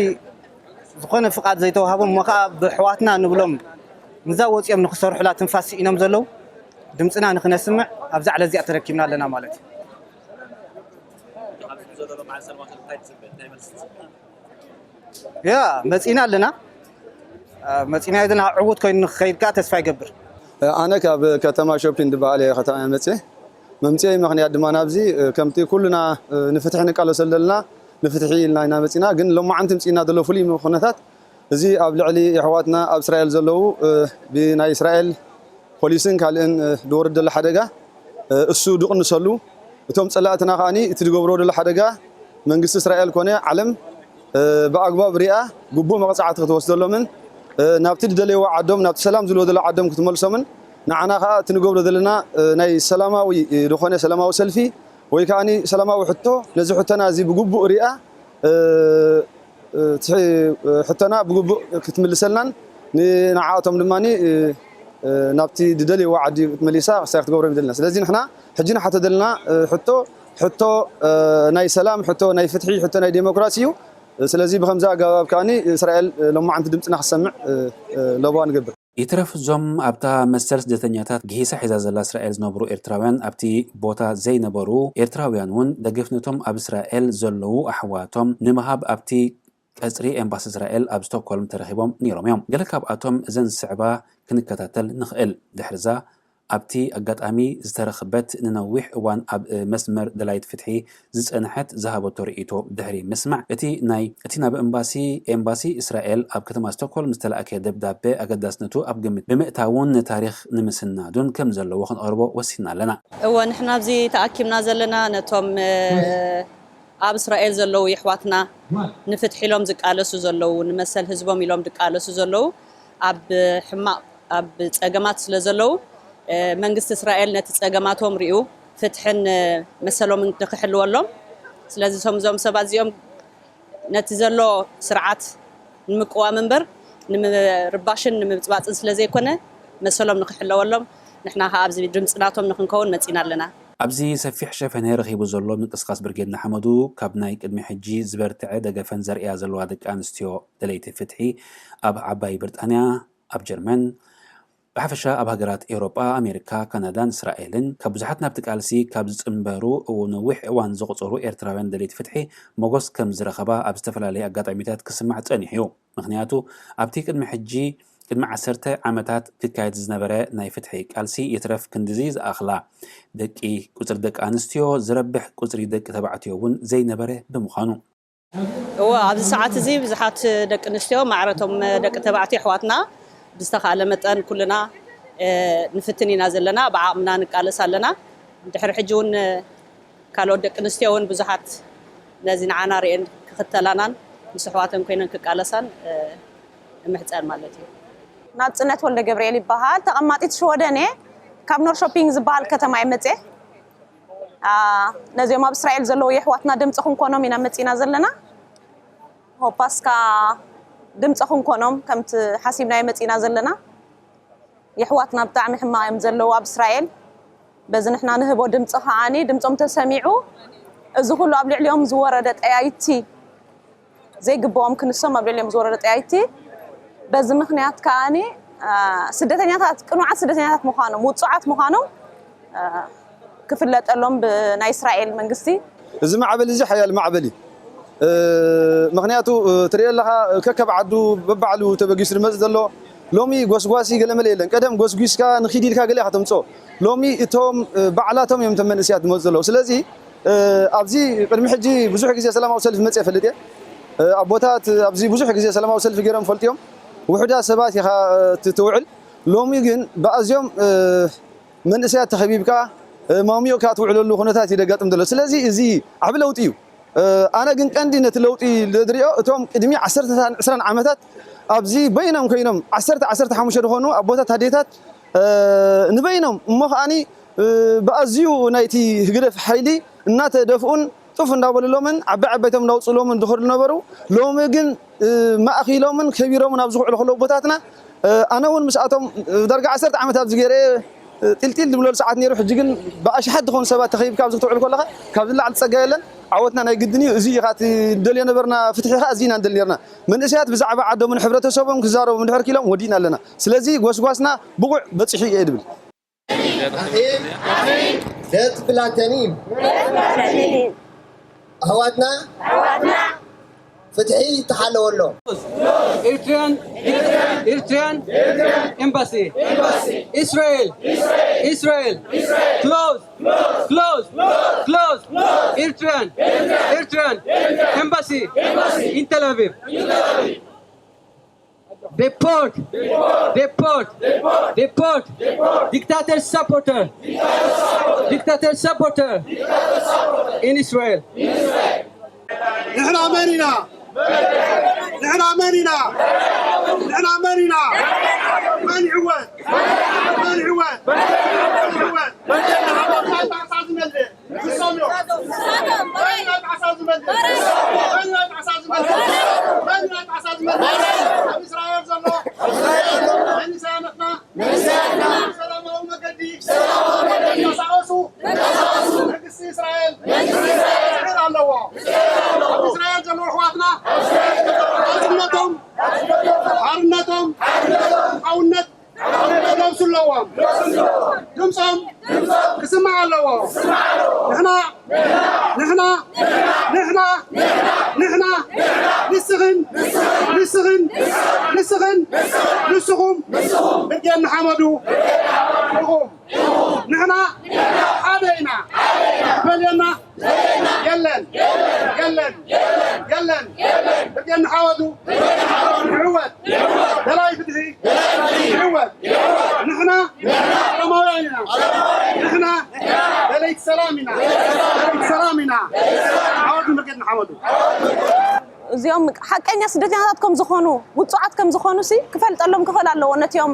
ዝኾነ ፍቓድ ዘይተዋህቦም እሞ ከዓ ብኣሕዋትና ንብሎም ንዛ ወፂኦም ንክሰርሑላ ትንፋስ ስኢኖም ዘለዉ ድምፅና ንክነስምዕ ኣብዛ ዕለት እዚኣ ተረኪብና ኣለና ማለት እዩ። ያ መፂና ኣለና። መፂና ዘለና ዕዉት ኮይኑ ንክኸይድ ከዓ ተስፋ ይገብር። ኣነ ካብ ከተማ ሾፒን ዝበሃል እየ ከተማ መፅየ። መምፅኤ ምኽንያት ድማ ናብዚ ከምቲ ኩልና ንፍትሒ ንቃለሰሉ ዘለና ንፍትሒ ኢልና ኢና መፂና። ግን ሎማዓንቲ ምፅና ዘሎ ፍሉይ ኩነታት፣ እዚ ኣብ ልዕሊ የሕዋትና ኣብ እስራኤል ዘለዉ፣ እ፣ ብናይ እስራኤል ፖሊስን ካልእን፣ እ፣ ዝወርድ ዘሎ ሓደጋ፣ እ፣ እሱ ድቕንሰሉ፣ እቶም ፀላእትና ከዓኒ እቲ ዝገብሮ ዘሎ ሓደጋ መንግስቲ እስራኤል ኮነ ዓለም፣ እ፣ ብኣግባብ ሪኣ ግቡእ መቕፃዕቲ ክትወስደሎምን፣ እ፣ ናብቲ ዝደለይዎ ዓዶም፣ ናብቲ ሰላም ዝልዎ ዘሎ ዓዶም ክትመልሶምን፣ ንዓና ከዓ እቲ ንገብሮ ዘለና፣ እ፣ ናይ ሰላማዊ፣ እ፣ ዝኾነ ሰላማዊ ሰልፊ ወይ ከዓኒ ሰላማዊ ሕቶ፣ ነዚ ሕቶና እዚ ብግቡእ ሪኣ፣ እ፣ እ፣ እቲ ሕቶና ብግቡእ ክትምልሰልናን ንዓኣቶም ድማ፣ እ፣ እ፣ ናብቲ ዝደልይዎ ዓዲ ክትመሊሳ ክሳይ ክትገብሮም ይደልና። ስለዚ ንሕና ሕጂ ንሓቶ ዘለና፣ እ፣ ሕቶ፣ ሕቶ፣ እ፣ ናይ ሰላም፣ ሕቶ ናይ ፍትሒ፣ ሕቶ ናይ ዴሞክራሲ እዩ። ስለዚ ብኸምዚ ኣገባብ ከዓኒ እስራኤል፣ እ፣ ሎማዓንቲ ድምፅና ክሰምዕ፣ እ፣ እ፣ ለበዋ ንገብር። ይትረፍ እዞም ኣብታ መሰል ስደተኛታት ግሂሳ ሒዛ ዘላ እስራኤል ዝነብሩ ኤርትራውያን ኣብቲ ቦታ ዘይነበሩ ኤርትራውያን እውን ደገፍነቶም ኣብ እስራኤል ዘለዉ ኣሕዋቶም ንምሃብ ኣብቲ ቀጽሪ ኤምባሲ እስራኤል ኣብ ስቶክሆልም ተረኺቦም ነይሮም እዮም። ገለ ካብኣቶም እዘን ዝስዕባ ክንከታተል ንኽእል። ድሕርዛ ኣብቲ ኣጋጣሚ ዝተረኽበት ንነዊሕ እዋን ኣብ መስመር ደላይት ፍትሒ ዝጸንሐት ዝሃበቶ ርእይቶ ድሕሪ ምስማዕ፣ እቲ ናይ፣ እቲ ናብ ኤምባሲ፣ ኤምባሲ እስራኤል ኣብ ከተማ ስቶክሆልም ዝተላእከ ደብዳበ ኣገዳስነቱ ኣብ ግምት ብምእታውን ንታሪኽ ንምስናዱን ከም ዘለዎ ክንቐርቦ ወሲንና ኣለና። እወ፣ ንሕና ኣብዚ ተኣኪብና ዘለና ነቶም፣ እ፣ ኣብ እስራኤል ዘለዉ የሕዋትና ንፍትሒ ኢሎም ዝቃለሱ ዘለዉ፣ ንመሰል ህዝቦም ኢሎም ዝቃለሱ ዘለዉ፣ ኣብ ሕማቕ፣ ኣብ ጸገማት ስለ ዘለዉ፣ እ፣ መንግስቲ እስራኤል ነቲ ጸገማቶም ሪኡ ፍትሕን፣ እ፣ መሰሎምን ንክሕልወሎም። ስለዚ እቶም፣ እዞም ሰባት እዚኦም ነቲ ዘሎ ስርዓት ንምቅዋም እምበር ንምርባሽን ንምብጽባጽን ስለ ዘይኮነ፣ መሰሎም ንክሕለወሎም ንሕና ከኣ ኣብዚ ድምጺ ናቶም ንክንከውን መጺና ኣለና። ኣብዚ ሰፊሕ ሸፈነ ረኺቡ ዘሎ ምንቅስቃስ ብርጌድ ንሓመዱ፣ ካብ ናይ ቅድሚ ሕጂ ዝበርትዐ ደገፈን ዘርእያ ዘለዋ ደቂ ኣንስትዮ ደለይቲ ፍትሒ ኣብ ዓባይ ብሪጣንያ፣ ኣብ ጀርመን፣ ብሓፈሻ ኣብ ሃገራት ኤውሮጳ፣ ኣሜሪካ፣ ካናዳን እስራኤልን ካብ ብዙሓት ናብቲ ቃልሲ ካብ ዝጽንበሩ እው ነዊሕ እዋን ዘቑጸሩ ኤርትራውያን ደለይቲ ፍትሒ ሞጎስ ከም ዝረኸባ ኣብ ዝተፈላለየ ኣጋጣሚታት ክስማዕ ጸኒሑ እዩ። ምኽንያቱ ኣብቲ ቅድሚ ሕጂ፣ ቅድሚ ዓሰርተ ዓመታት ክካየድ ዝነበረ ናይ ፍትሒ ቃልሲ ይትረፍ ክንድዚ ዝኣኽላ ደቂ፣ ቁጽሪ ደቂ ኣንስትዮ ዝረብሕ ቁጽሪ ደቂ ተባዕትዮ እውን ዘይነበረ ብምዃኑ። እወ፣ ኣብዚ ሰዓት እዚ ብዙሓት ደቂ ኣንስትዮ ማዕረቶም ደቂ ተባዕትዮ ኣሕዋትና ብዝተኻእለ መጠን ኩልና፣ እ፣ ንፍትን ኢና ዘለና፣ ብዓቕምና ንቃለስ ኣለና። ድሕሪ ሕጂ እውን ካልኦት ደቂ ኣንስትዮ እውን ብዙሓት ነዚ ንዓና ርእየን ክኽተላናን ምስ ኣሕዋተን ኮይነን ክቃለሳን፣ እ፣ ንምሕጸን ማለት እዩ። ናጽነት ወልደ ገብርኤል ይበሃል። ተቐማጢት ሽወደን እየ። ካብ ኖርሾፒንግ ዝበሃል ከተማ እየ መጽየ። አ፣ ነዚኦም ኣብ እስራኤል ዘለዉ የሕዋትና ድምፂ ክንኮኖም ኢና መፂና ዘለና። ሆፓስካ ድምፂ ክንኮኖም ከምቲ ሓሲብናዮ መፂና ዘለና። የሕዋትና ብጣዕሚ ሕማቕ እዮም ዘለዉ ኣብ እስራኤል። በዚ ንሕና ንህቦ ድምፂ ከዓኒ ድምፆም ተሰሚዑ፣ እዚ ኩሉ ኣብ ልዕሊኦም ዝወረደ ጠያይቲ ዘይግብኦም ክንሶም ኣብ ልዕሊኦም ዝወረደ ጠያይቲ፣ በዚ ምኽንያት ከዓኒ፣ አ፣ ስደተኛታት፣ ቅኑዓት ስደተኛታት ምዃኖም፣ ውጹዓት ምዃኖም፣ አ፣ ክፍለጠሎም ብናይ እስራኤል መንግስቲ። እዚ ማዕበል እዚ ሓያል ማዕበል እዩ። እ፣ ምኽንያቱ፣ እ፣ ትሪኦ ኣለኻ፣ ከከብ ዓዱ በባዕሉ ተበጊሱ ዝመጽእ ዘሎ። ሎሚ ጎስጓሲ ገለመለ የለን። ቀደም ጎስጒስካ ንኺድ ኢልካ ገለ ኢኻ ተምጽኦ። ሎሚ እቶም፣ እ፣ ባዕላቶም እዮም እቶም መንእሰያት ዝመጹ ዘለዉ። ስለዚ፣ እ፣ ኣብዚ ቅድሚ ሕጂ ብዙሕ ግዜ ሰላማዊ ሰልፊ መጽየ እፈልጥ እየ። እ፣ ኣቦታት ኣብዚ ብዙሕ ግዜ ሰላማዊ ሰልፊ ገይሮም ይፈልጡ እዮም። ውሑዳት ሰባት ኢኻ፣ እ፣ ት-፣ ትውዕል። ሎሚ ግን ብኣዝዮም፣ እ፣ መንእሰያት ተኸቢብካ፣ እ፣ ማሚቕካ ትውዕለሉ ኩነታት እዩ ዘጋጥም ዘሎ። ስለዚ እዚ ዓቢ ለውጢ እዩ። እ፣ ኣነ ግን ቀንዲ ነቲ ለውጢ ዝሪኦ እቶም ቅድሚ ዓሰርተታትን ዕስራን ዓመታት ኣብዚ በይኖም ኮይኖም ዓሰርተ፣ ዓሰርተ ሓሙሽተ ዝኾኑ ኣቦታት ኣዴታት፣ እ፣ ንበይኖም እሞ ከዓኒ፣ እ፣ ብኣዝዩ ናይቲ ህግደፍ ሓይሊ እናተደፍኡን ጡፍ እንዳበሉሎምን ዓባይ ዓባይቶም እንዳውፅኡሎምን ዝኸዱ ዝነበሩ፣ ሎሚ ግን፣ እ፣ ማእኺሎምን ከቢሮምን ኣብዚ ክውዕሉ ከለዉ ኣቦታትና፣ እ፣ ኣነ እውን ምስኣቶም ዳርጋ ዓሰርተ ዓመት ኣብዚ ገይረ፣ እ፣ ጢልጢል ዝብለሉ ሰዓት ነይሩ። ሕጂ ግን ብኣሽሓት ዝኾኑ ሰባት ተኸቢብካ ኣብዚ ክትውዕል ከለኻ ካብ ዝለዓል ጸጋ የለን። ዓወትና ናይ ግድን እዩ። እዚ እዩ እቲ ንደልዮ ነበርና፣ ፍትሒ ኸኣ እዚ ኢና ንደሊ ኔርና። መንእሰያት ብዛዕባ ዓዶምን ሕብረተሰቦም ክዛረቡ እንድሕር ኪሎም ወዲእና ኣለና። ስለዚ ጎስጓስና ብቑዕ በጺሑ እየ ድብል። ኣኺል ደት ብላተኒ ኣሕዋትና ፍትሒ ይተሓለወሎም። Eritrean, Eritrean embassy. Israel, Israel, close, close, close. Eritrean, Eritrean embassy in Tel Aviv. Deport, deport, deport. Dictator supporter, dictator supporter in Israel. ንሕና መን ኢና? ንሕና መን ኢና? ንሕና መን ኢና? መን ይዕወት? መን ይዕወት? መን ይዕወት? መን ይዕወት? ንሶም እዮም። መን እዩ ኣብ ዓሳ ዝመልስ? መን እዩ ኣብ ዓሳ ዝመልስ? መን እዩ ኣብ ዓሳ ዝመልስ? ኣብ እስራኤል ዘሎ መንእሰያትና ብሰላማዊ መገዲ ተንቀሳቐሱ። መንግስቲ እስራኤል ክስዕር ኣለዎ። ኣብ እስራኤል ዘለዉ ኣሕዋትና ሓርነቶም ሓርነቶም ሓውነት ክለብሱ ኣለዎም። ድምፆም ክስማዕ ኣለዎ። ንሕና ንሕና ንሕና ንሕና ንስኽን ንስኽን ንስኽን ንስኹም ብርጌድ ንሓመዱ ኢኹም። ንሕና ሓደ ኢና በልየና የለን የለን የለን። ብርጌድ ንሓመዱ ይዕወት። ደላይ ፍትሒ ይዕወት። ንሕና ሰላማውያን ኢና። ንሕና ደለይቲ ሰላም ኢና። ደለይቲ ሰላም ኢና። ዓወት ንብርጌድ ንሓመዱ። እዚኦም ሓቀኛ ስደተኛታት ከም ዝኾኑ ውጹዓት ከም ዝኾኑ ሲ ክፈልጠሎም ክኽእል ኣለዎ። ነቲኦም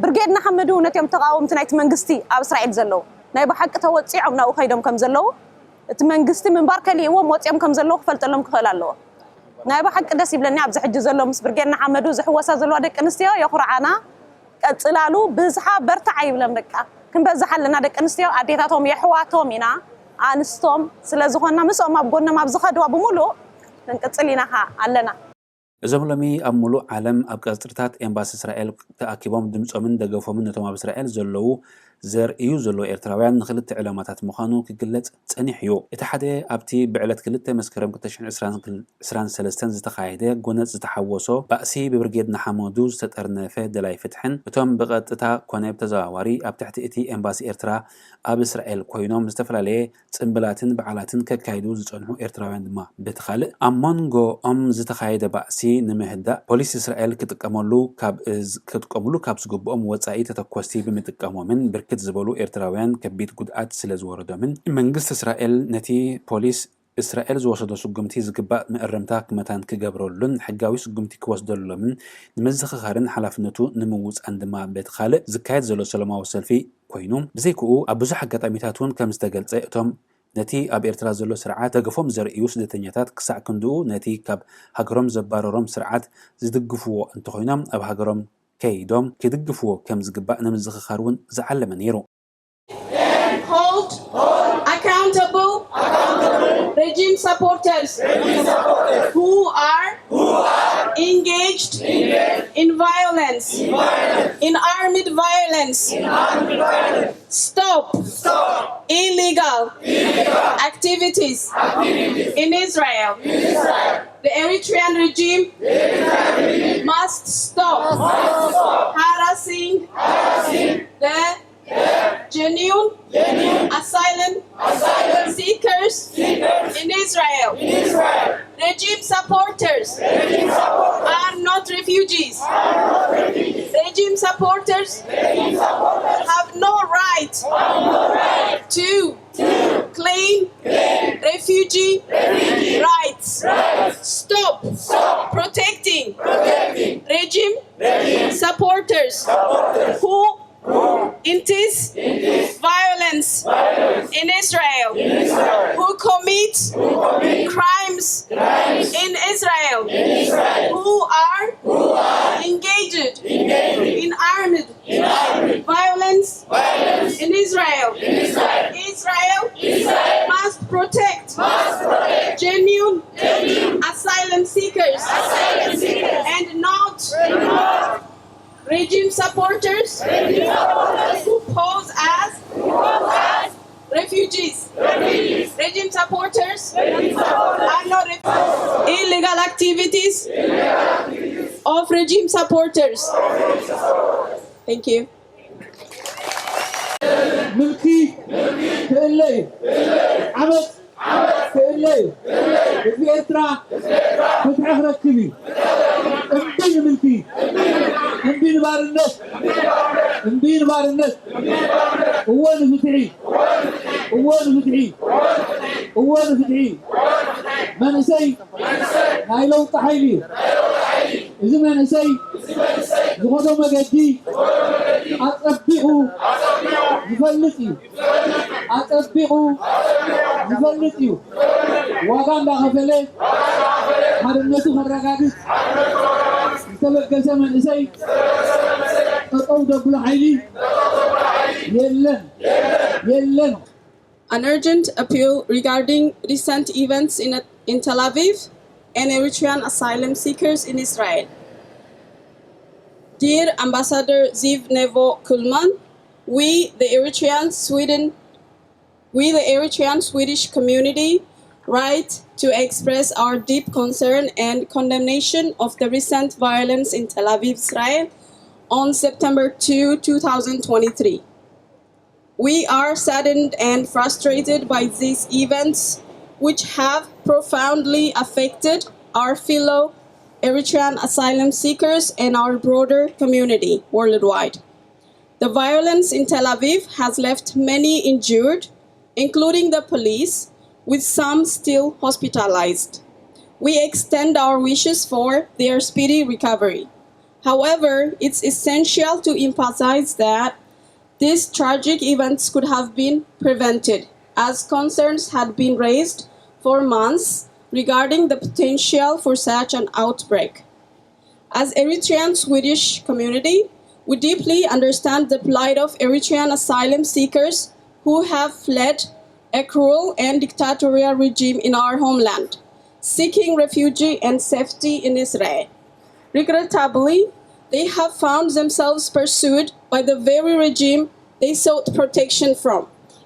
ብርጌድ ንሓመዱ ነቲኦም ተቓወምቲ ናይቲ መንግስቲ ኣብ እስራኤል ዘለዉ ናይ ብሓቂ ተወጺዖም ናብኡ ከይዶም ከም ዘለዉ እቲ መንግስቲ ምንባር ከሊእዎም ወጺኦም ከም ዘለዉ ክፈልጠሎም ክኽእል ኣለዎ። ናይ ብሓቂ ደስ ይብለኒ ኣብዚ ሕጂ ዘሎ ምስ ብርጌድ ንሓመዱ ዝሕወሳ ዘለዋ ደቂ ኣንስትዮ የኹርዓና። ቀጽላሉ ብዝሓ በርትዓ ይብለን በቃ ክንበዝሕ ኣለና ደቂ ኣንስትዮ ኣዴታቶም የሕዋቶም ኢና ኣንስቶም ስለ ዝኾንና ምስኦም ኣብ ጎኖም ኣብ ዝኸድዋ ብምሉእ ክንቅጽል ኢና ኸኣ ኣለና። እዞም ሎሚ ኣብ ሙሉእ ዓለም ኣብ ቀጽርታት ኤምባሲ እስራኤል ተኣኪቦም ድምጾምን ደገፎምን ነቶም ኣብ እስራኤል ዘለዉ ዘርእዩ ዘለዉ ኤርትራውያን ንኽልተ ዕላማታት ምዃኑ ክግለጽ ጸኒሑ እዩ። እቲ ሓደ ኣብቲ ብዕለት ክልተ መስከረም ክልተ ሽሕን ዕስራን ሰለስተን ዝተኻየደ ጎነጽ ዝተሓወሶ ባእሲ ብብርጌድ ንሓመዱ ዝተጠርነፈ ደላይ ፍትሕን እቶም ብቐጥታ ኮነ ብተዘዋዋሪ ኣብ ትሕቲ እቲ ኤምባሲ ኤርትራ ኣብ እስራኤል ኮይኖም ዝተፈላለየ ጽምብላትን በዓላትን ከካይዱ ዝጸንሑ ኤርትራውያን ድማ በቲ ካልእ ኣብ መንጎኦም ዝተኻየደ ባእሲ ንምህዳእ ፖሊስ እስራኤል ክጥቀመሉ ካብ ክጥቀምሉ ካብ ዝግብኦም ወጻኢ ተተኮስቲ ብምጥቃሞምን ብርክት ዝበሉ ኤርትራውያን ከቢድ ጉድኣት ስለ ዝወረዶምን መንግስቲ እስራኤል ነቲ ፖሊስ እስራኤል ዝወሰዶ ስጉምቲ ዝግባእ ምእርምታ ክመታን ክገብረሉን ሕጋዊ ስጉምቲ ክወስደሎምን ንምዝኽኻርን ሓላፍነቱ ንምውፃን ድማ በቲ ካልእ ዝካየድ ዘሎ ሰላማዊ ሰልፊ ኮይኑ ብዘይክኡ ኣብ ብዙሕ ኣጋጣሚታት እውን ከም ዝተገልፀ እቶም ነቲ ኣብ ኤርትራ ዘሎ ስርዓት ደገፎም ዘርእዩ ስደተኛታት ክሳዕ ክንድኡ ነቲ ካብ ሃገሮም ዘባረሮም ስርዓት ዝድግፍዎ እንተኾይኖም ኣብ ሃገሮም ከይዶም ክድግፍዎ ከም ዝግባእ ንምዝኽኻር እውን ዝዓለመ ነይሩ። Hold accountable regime supporters who are engaged in violence, in armed violence. Stop illegal activities in Israel. The Eritrean regime must stop harassing the genuine asylum seekers in Israel. Regime supporters are not refugees. Regime supporters have no right to claim refugee rights. Stop protecting regime supporters who intends violence in Israel, who commit crimes in Israel, who are engaged in armed violence in Israel. Israel must protect genuine asylum seekers and not regime supporters who pose as refugees. Regime supporters are not refugees. illegal activities of regime supporters. Thank you. ምልኪ ክእለ እዩ። ዓመፅ ክእለ እዩ። ህዝቢ ኤርትራ ፍትሒ ክረክብ እዩ። እምቢ ንምልኪ፣ እምቢ ንባርነት፣ እምቢ ንባርነት። እወ ንፍትሒ፣ እወ ንፍትሒ፣ እወ ንፍትሒ። መንእሰይ ናይ ለውጢ ሓይሊ እዩ። እዚ መንእሰይ ዝኸዶ መገዲ ኣጸቢቑ ዝፈልጥ እዩ። ኣጸቢቑ ዝፈልጥ እዩ። ዋጋ እንዳኸፈለ ሓርነቱ ከረጋግጽ ዝተበገሰ መንእሰይ ጠጠው ደብሎ ሓይሊ የለን፣ የለን። An urgent appeal regarding recent events in, in Tel Aviv and Eritrean asylum seekers in Israel. Dear Ambassador Ziv Nevo Kulman, we, the Eritrean Sweden, we, the Eritrean Swedish community, write to express our deep concern and condemnation of the recent violence in Tel Aviv, Israel, on September two, two thousand twenty-three. We are saddened and frustrated by these events, which have profoundly affected our fellow Eritrean asylum seekers and our broader community worldwide. The violence in Tel Aviv has left many injured, including the police, with some still hospitalized. We extend our wishes for their speedy recovery. However, it's essential to emphasize that these tragic events could have been prevented, as concerns had been raised for months regarding the potential for such an outbreak. As Eritrean Swedish community, we deeply understand the plight of Eritrean asylum seekers who have fled a cruel and dictatorial regime in our homeland, seeking refuge and safety in Israel. Regrettably, they have found themselves pursued by the very regime they sought protection from,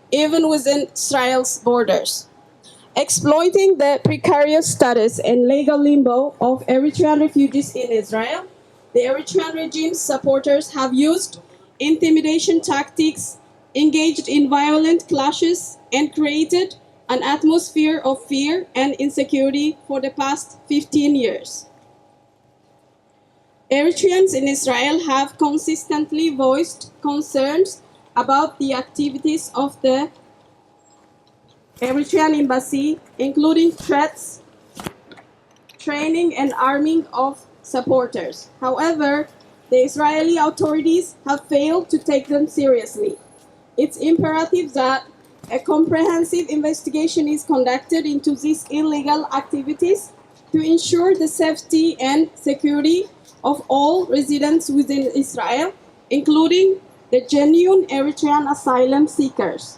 even within Israel's borders. Exploiting the precarious status and legal limbo of Eritrean refugees in Israel, the Eritrean regime's supporters have used intimidation tactics, engaged in violent clashes, and created an atmosphere of fear and insecurity for the past fifteen years. Eritreans in Israel have consistently voiced concerns about the activities of the Eritrean embassy, including threats, training, and arming of supporters. However, the Israeli authorities have failed to take them seriously. It's imperative that a comprehensive investigation is conducted into these illegal activities to ensure the safety and security of all residents within Israel, including the genuine Eritrean asylum seekers.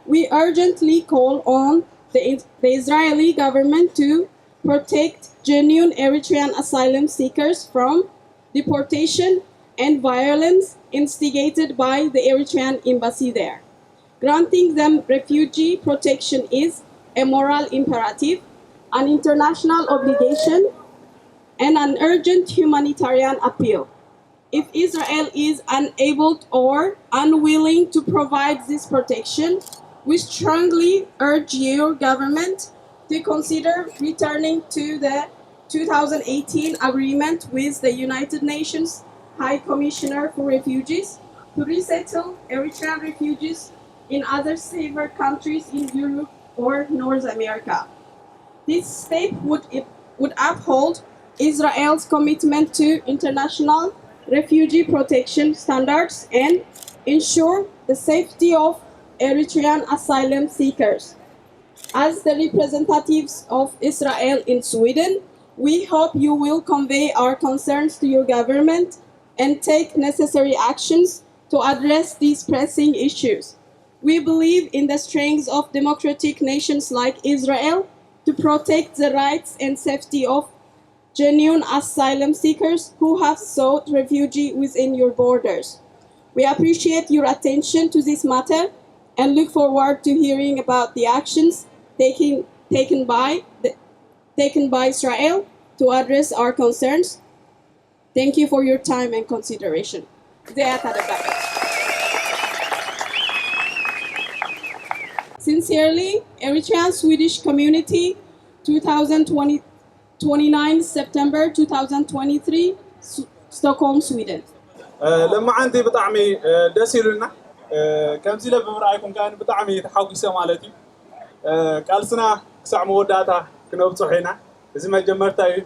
We urgently call on the, the Israeli government to protect genuine Eritrean asylum seekers from deportation and violence instigated by the Eritrean embassy there. Granting them refugee protection is a moral imperative, an international obligation, and an urgent humanitarian appeal. If Israel is unable or unwilling to provide this protection, we strongly urge your government to consider returning to the two thousand eighteen agreement with the United Nations High Commissioner for Refugees to resettle Eritrean refugees in other safer countries in Europe or North America. This step would, would uphold Israel's commitment to international refugee protection standards and ensure the safety of Eritrean asylum seekers. As the representatives of Israel in Sweden, we hope you will convey our concerns to your government and take necessary actions to address these pressing issues. We believe in the strength of democratic nations like Israel to protect the rights and safety of genuine asylum seekers who have sought refuge within your borders. We appreciate your attention to this matter and look forward to hearing about the actions taking, taken by the, taken by Israel to address our concerns. Thank you for your time and consideration. እዚኣ እያ እታ ደብዳቤ። Sincerely, Eritrean Swedish Community, two thousand twenty, twenty-nine September two thousand twenty-three, Su-, Stockholm, Sweden. እ፣ ለማዓንቲ ብጣዕሚ፣ እ፣ ደስ ኢሉና። እ፣ ከምዚ ኢለ ብምርኣይኩም ከኣ ብጣዕሚ ተሓጒሰ ማለት እዩ። እ፣ ቃልስና ክሳዕ መወዳእታ ክነብጽሖ ኢና። እዚ መጀመርታ እዩ።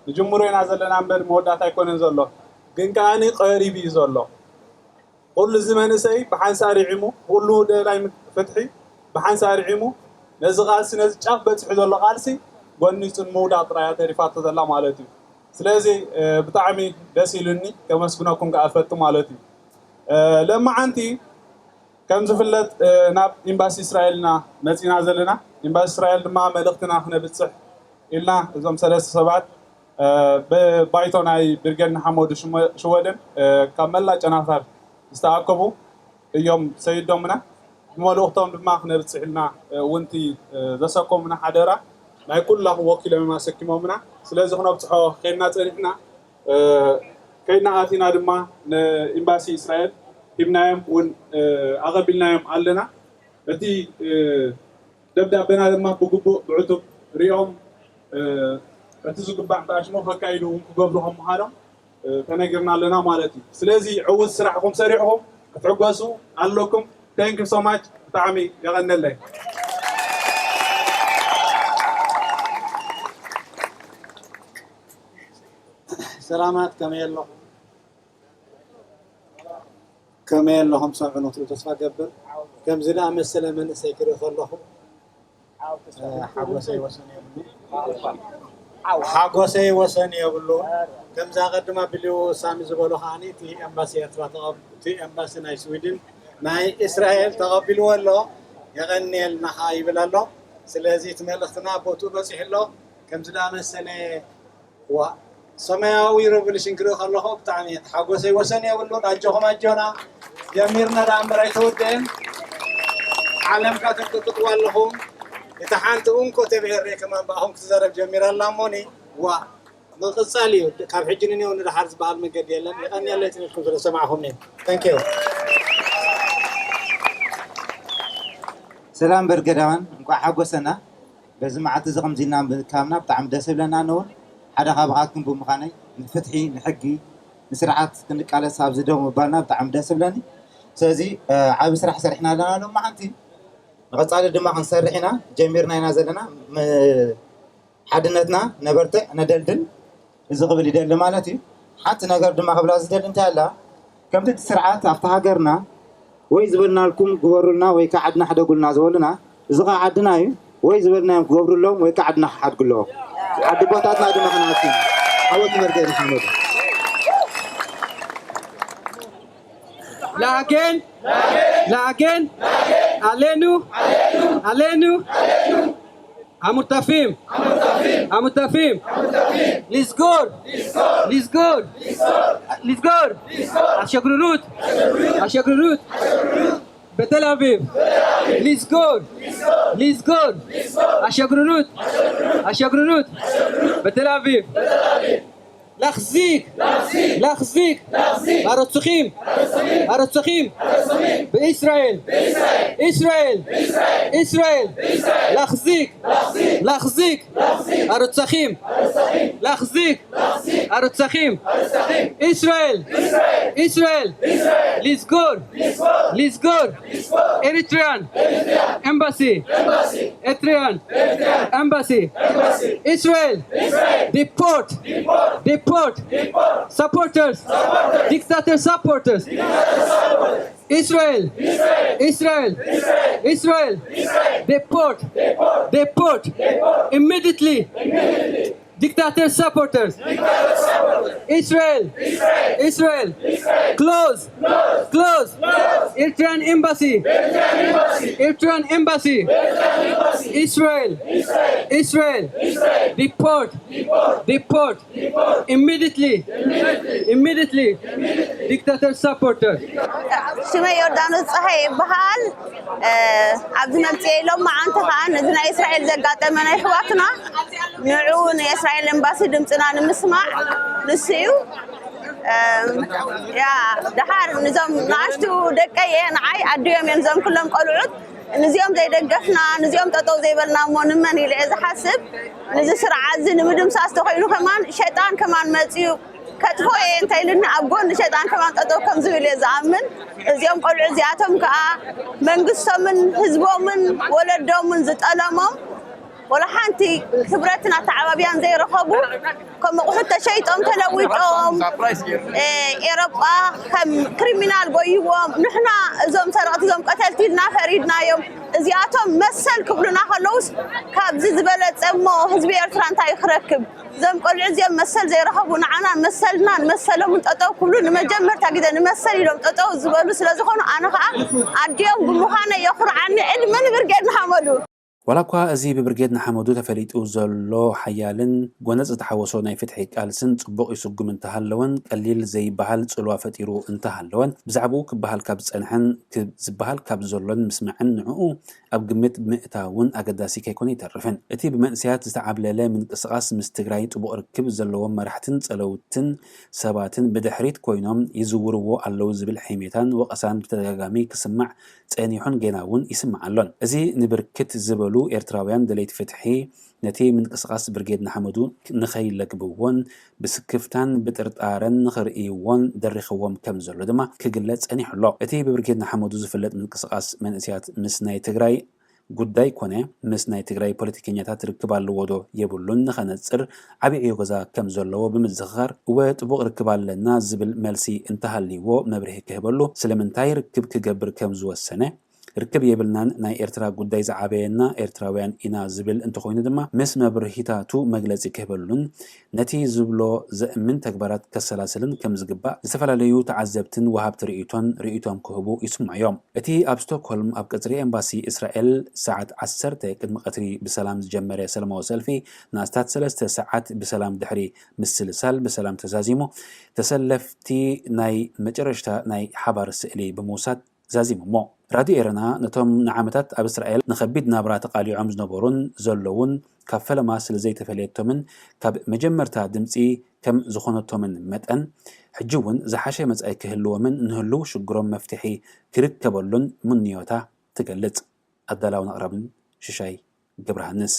ንጅምሮ ኢና ዘለና እምበር መወዳእታ ኣይኮነን ዘሎ። ግን ከኣ ቀሪቡ እዩ ዘሎ። ኩሉ እዚ መንእሰይ ብሓንሳእ ርዒሙ፣ ኩሉ ደላይ ፍትሒ ብሓንሳእ ርዒሙ፣ ነዚ ቃልሲ፣ ነዚ ጫፍ በጺሑ ዘሎ ቃልሲ ጎኒጹ ንምውዳቕ ጥራይ እያ ተሪፋቶ ዘላ ማለት እዩ። ስለዚ፣ እ፣ ብጣዕሚ ደስ ኢሉኒ፣ ከመስግነኩም ከኣ እፈቱ ማለት እዩ። እ፣ ለማዓንቲ ከም ዝፍለጥ፣ እ፣ ናብ ኤምባሲ እስራኤል ኢና መጺና ዘለና። ኤምባሲ እስራኤል ድማ መልእኽትና ክነብጽሕ ኢልና እዞም ሰለስተ ሰባት፣ እ፣ ብባይቶ ናይ ብርጌድ ንሓመዱ ሽመ-፣ ሽወደን፣ እ፣ ካብ መላእ ጨናፍር ዝተኣከቡ እዮም ሰይዶምና። ብመልእኽቶም ድማ ክነብጽሕ ኢልና፣ እ፣ እውን እቲ፣ እ፣ ዘሰከሙና ሓደራ ናይ ኩላኹም ወኪሎም እዮም ኣሰኪሞምና። ስለዚ ክነብጽሖ ከይድና ጸኒሕና፣ እ፣ ከይድና ኣቲና ድማ ንኤምባሲ እስራኤል ሂብናዮም እውን፣ እ፣ ኣቐቢልናዮም ኣለና። እቲ፣ እ፣ ደብዳቤና ድማ ብግቡእ ብዕቱብ ሪኦም፣ እ፣ እቲ ዝግባእ ኣሽሞ ከካይዱ እውን ክገብሩ ከም ምዃኖም፣ እ፣ ተነጊርና ኣለና ማለት እዩ። ስለዚ ዕዉት ስራሕኹም ሰሪሕኹም ክትሕገሱ ኣለኩም። Thank you so much። ብጣዕሚ የቐነለይ። ሰላማት፣ ከመይ ኣለኹም? ከመይ ኣለኹም? ሰምዑ ንክትብሉ ተስፋ ገብር። ከምዚ ዝኣመሰለ መንእሰይ ክርኢ ከለኹ፣ እ፣ ሓጎሰይ ወሰን የብሉ። ሓጎሰይ ወሰን የብሉ። ከምዚ ኣቐድም ኣቢሉ ሳሚ ዝበሎ ከዓኒ፣ እቲ ኤምባሲ ኤርትራ ተቐብ-፣ እቲ ኤምባሲ ናይ ስዊድን፣ ናይ እስራኤል ተቐቢልዎ ኣሎ። የቐንየልና ከኣ ይብል ኣሎ። ስለዚ እቲ መልእኽትና ቦትኡ በጺሑ ኣሎ። ከምዚ ዝኣመሰለ ዋ፣ ሰማያዊ ሬቮሉሽን ክርኢ ከለኹ ብጣዕሚ እየ ተሓጎሰይ ወሰን የብሉን። ኣጆኹም ኣጆና፣ ጀሚርና ደኣ እምበር ኣይተወደአን። ዓለም ከኣ ተንቀጥቅጥዋ ኣለኹም። እታ ሓንቲ እንኮ ተብሄር ከማን ብኣኹም ክትዛረብ ጀሚራ ኣላ እሞኒ፣ ዋ፣ ምቕጻል እዩ። ካብ ሕጂ ንኔው ንደሓር ዝበሃል መገዲ የለን። የቐንየለይ ትምህርትኩም ስለ ሰማዕኹምኒ። Thank you። ሰላም በርገዳውያን፣ እንቋዕ ሓጎሰና። በዚ መዓልቲ እዚ ከምዚ ኢልና ምርካብና ብጣዕሚ ደስ ይብለና። ኣነ እውን ሓደ ካብኻትኩም ብምዃነይ ንፍትሒ፣ ንሕጊ፣ ንስርዓት ክንቃለስ ኣብዚ ደው ምባልና ብጣዕሚ ደስ ይብለኒ። ስለዚ፣ እ፣ ዓቢ ስራሕ ሰሪሕና ኣለና ሎማዓንቲ። ንቐጻሊ ድማ ክንሰርሕ ኢና፣ ጀሚርና ኢና ዘለና። ም-፣ ሓድነትና ነበርትዕ፣ ነደልድል። እዚ ክብል ይደሊ ማለት እዩ። ሓንቲ ነገር ድማ ክብላ ዝደሊ እንታይ ኣላ፣ ከምቲ እቲ ስርዓት ኣብቲ ሃገርና ወይ ዝበልናልኩም ግበሩልና ወይ ከዓ ዓድና ሕደጉልና ዝበሉና፣ እዚ ከዓ ዓድና እዩ። ወይ ዝበልናዮም ክገብሩሎም ወይ ከዓ ዓድና ክሓድጉ ኣለዎም። ዓዲ ኣቦታትና ድማ ክንኣቱ ኢና። ዓወት ንመርገ ንሓመዱ። להגן, להגן עלינו, עלינו, המורטפים, המורטפים, לסגור, לסגור, לסגור, השגרירות, השגרירות בתל אביב, לסגור, לסגור, השגרירות, השגרירות בתל אביב. להחזיק, להחזיק, הרוצחים, הרוצחים בישראל, ישראל, ישראל, להחזיק, להחזיק, הרוצחים, להחזיק, הרוצחים, ישראל, ישראל, לסגור, לסגור, Eritrean embassy, Eritrean embassy, Israel, deport, deport, supporters, dictator supporters, Israel, Israel, Israel, deport, deport, immediately, dictator supporters, Israel, Israel, close, close, Eritrean embassy. Eritrean embassy. Israel. Israel. Deport. Deport. Immediately. Immediately. Dictator supporter. ሽመይ ዮርዳኖስ ፀሃይ ይበሃል። ኣብዚ መፅኤ ኢሎም መዓንቲ ከዓ ነዚ ናይ እስራኤል ዘጋጠመ ናይ ኣሕዋትና ንዑ ንእስራኤል ኤምባሲ ድምፅና ንምስማዕ ንሱ እዩ። ያ ደሓር ንዞም ንኣሽቱ ደቀየ ንዓይ ኣድዮም እዮም እዞም ኩሎም ቆልዑት። ንዚኦም ዘይደገፍና ንዚኦም ጠጠው ዘይበልና እሞ ንመን ኢለ እየ ዝሓስብ። ንዚ ስርዓት እዚ ንምድምሳስ ተኮይኑ ከማን ሸጣን ከማን መፅዩ ከጥፎ እየ እንተ ኢሉኒ ኣብ ጎኒ ሸጣን ከማን ጠጠው ከም ዝብል እየ ዝኣምን። እዚኦም ቆልዑ እዚኣቶም ከዓ መንግስቶምን ህዝቦምን ወለዶምን ዝጠለሞም ወላ ሓንቲ ክብረትን ኣተዓባብያን ዘይረኸቡ ከም ኣቑሑት ተሸይጦም ተለዊጦም ኤሮጳ ከም ክሪሚናል ጎይዎም ንሕና እዞም ሰረቕቲ እዞም ቀተልቲ ኢልና ፈሪድናዮም። እዚኣቶም መሰል ክብሉና ከለውስ ካብዚ ዝበለፀ እሞ ህዝቢ ኤርትራ እንታይ ክረክብ? እዞም ቆልዑ እዚኦም መሰል ዘይረኸቡ ንዓና መሰልና ንመሰሎምን ጠጠው ክብሉ ንመጀመርታ ግዜ ንመሰል ኢሎም ጠጠው ዝበሉ ስለዝኾኑ ኣነ ከዓ ኣዲኦም ብምዃነ የኹርዓኒ። ዕድመ ንብርጌድ ንሓመዱ። ዋላ እኳ እዚ ብብርጌድ ንሓመዱ ተፈሊጡ ዘሎ ሓያልን ጎነጽ ዝተሓወሶ ናይ ፍትሒ ቃልስን ጽቡቕ ይስጉም እንተሃለወን ቀሊል ዘይበሃል ጽልዋ ፈጢሩ እንተሃለወን ብዛዕባኡ ክበሃል ካብ ዝጸንሐን ዝበሃል ካብ ዘሎን ምስማዕን ንዕኡ ኣብ ግምት ምእታውን ኣገዳሲ ከይኮነ ኣይተርፍን። እቲ ብመንእሰያት ዝተዓብለለ ምንቅስቓስ ምስ ትግራይ ጥቡቕ ርክብ ዘለዎም መራሕትን ጸለውትን ሰባትን ብድሕሪት ኮይኖም ይዝውርዎ ኣለዉ ዝብል ሕሜታን ወቐሳን ብተደጋጋሚ ክስማዕ ጸኒሑን ጌና እውን ይስማዕ ኣሎን። እዚ ንብርክት ዝበሉ ኤርትራውያን ደለይቲ ፍትሒ ነቲ ምንቅስቓስ ብርጌድ ንሓመዱ ንኸይለግብዎን ብስክፍታን ብጥርጣረን ንኽርእይዎን ደሪኽዎም ከም ዘሎ ድማ ክግለጽ ጸኒሑ ኣሎ። እቲ ብብርጌድ ንሓመዱ ዝፍለጥ ምንቅስቓስ መንእሰያት ምስ ናይ ትግራይ ጉዳይ ኮነ ምስ ናይ ትግራይ ፖለቲከኛታት ርክብ ኣለዎ ዶ የብሉን ንኸነጽር ዓብዪ ዕዮ ገዛ ከም ዘለዎ ብምዝኽኻር እወ ጥቡቕ ርክብ ኣለና ዝብል መልሲ እንተሃልይዎ መብርሂ ክህበሉ ስለምንታይ ርክብ ክገብር ከም ዝወሰነ ርክብ የብልናን ናይ ኤርትራ ጉዳይ ዝዓበየና ኤርትራውያን ኢና ዝብል እንተኾይኑ ድማ ምስ መብርሂታቱ መግለጺ ክህበሉን ነቲ ዝብሎ ዘእምን ተግባራት ከሰላስልን ከም ዝግባእ ዝተፈላለዩ ተዓዘብትን ወሃብቲ ርእይቶን ርእይቶም ክህቡ ይስምዑ እዮም። እቲ ኣብ ስቶክሆልም ኣብ ቀጽሪ ኤምባሲ እስራኤል ሰዓት ዓሰርተ ቅድሚ ቀትሪ ብሰላም ዝጀመረ ሰላማዊ ሰልፊ ንኣስታት ሰለስተ ሰዓት ብሰላም ድሕሪ ምስልሳል ብሰላም ተዛዚሙ ተሰለፍቲ ናይ መጨረሽታ ናይ ሓባር ስእሊ ብምውሳድ ዛዚሙ እሞ ራድዮ ኤረና ነቶም ንዓመታት ኣብ እስራኤል ንኸቢድ ናብራ ተቓሊዖም ዝነበሩን ዘለውን ካብ ፈለማ ስለ ዘይተፈለየቶምን ካብ መጀመርታ ድምፂ ከም ዝኾነቶምን መጠን ሕጂ እውን ዝሓሸ መጻኢ ክህልዎምን ንህልው ሽግሮም መፍትሒ ክርከበሉን ምንዮታ ትገልጽ። ኣዳላውን ኣቕራብን ሽሻይ ገብረሃንስ።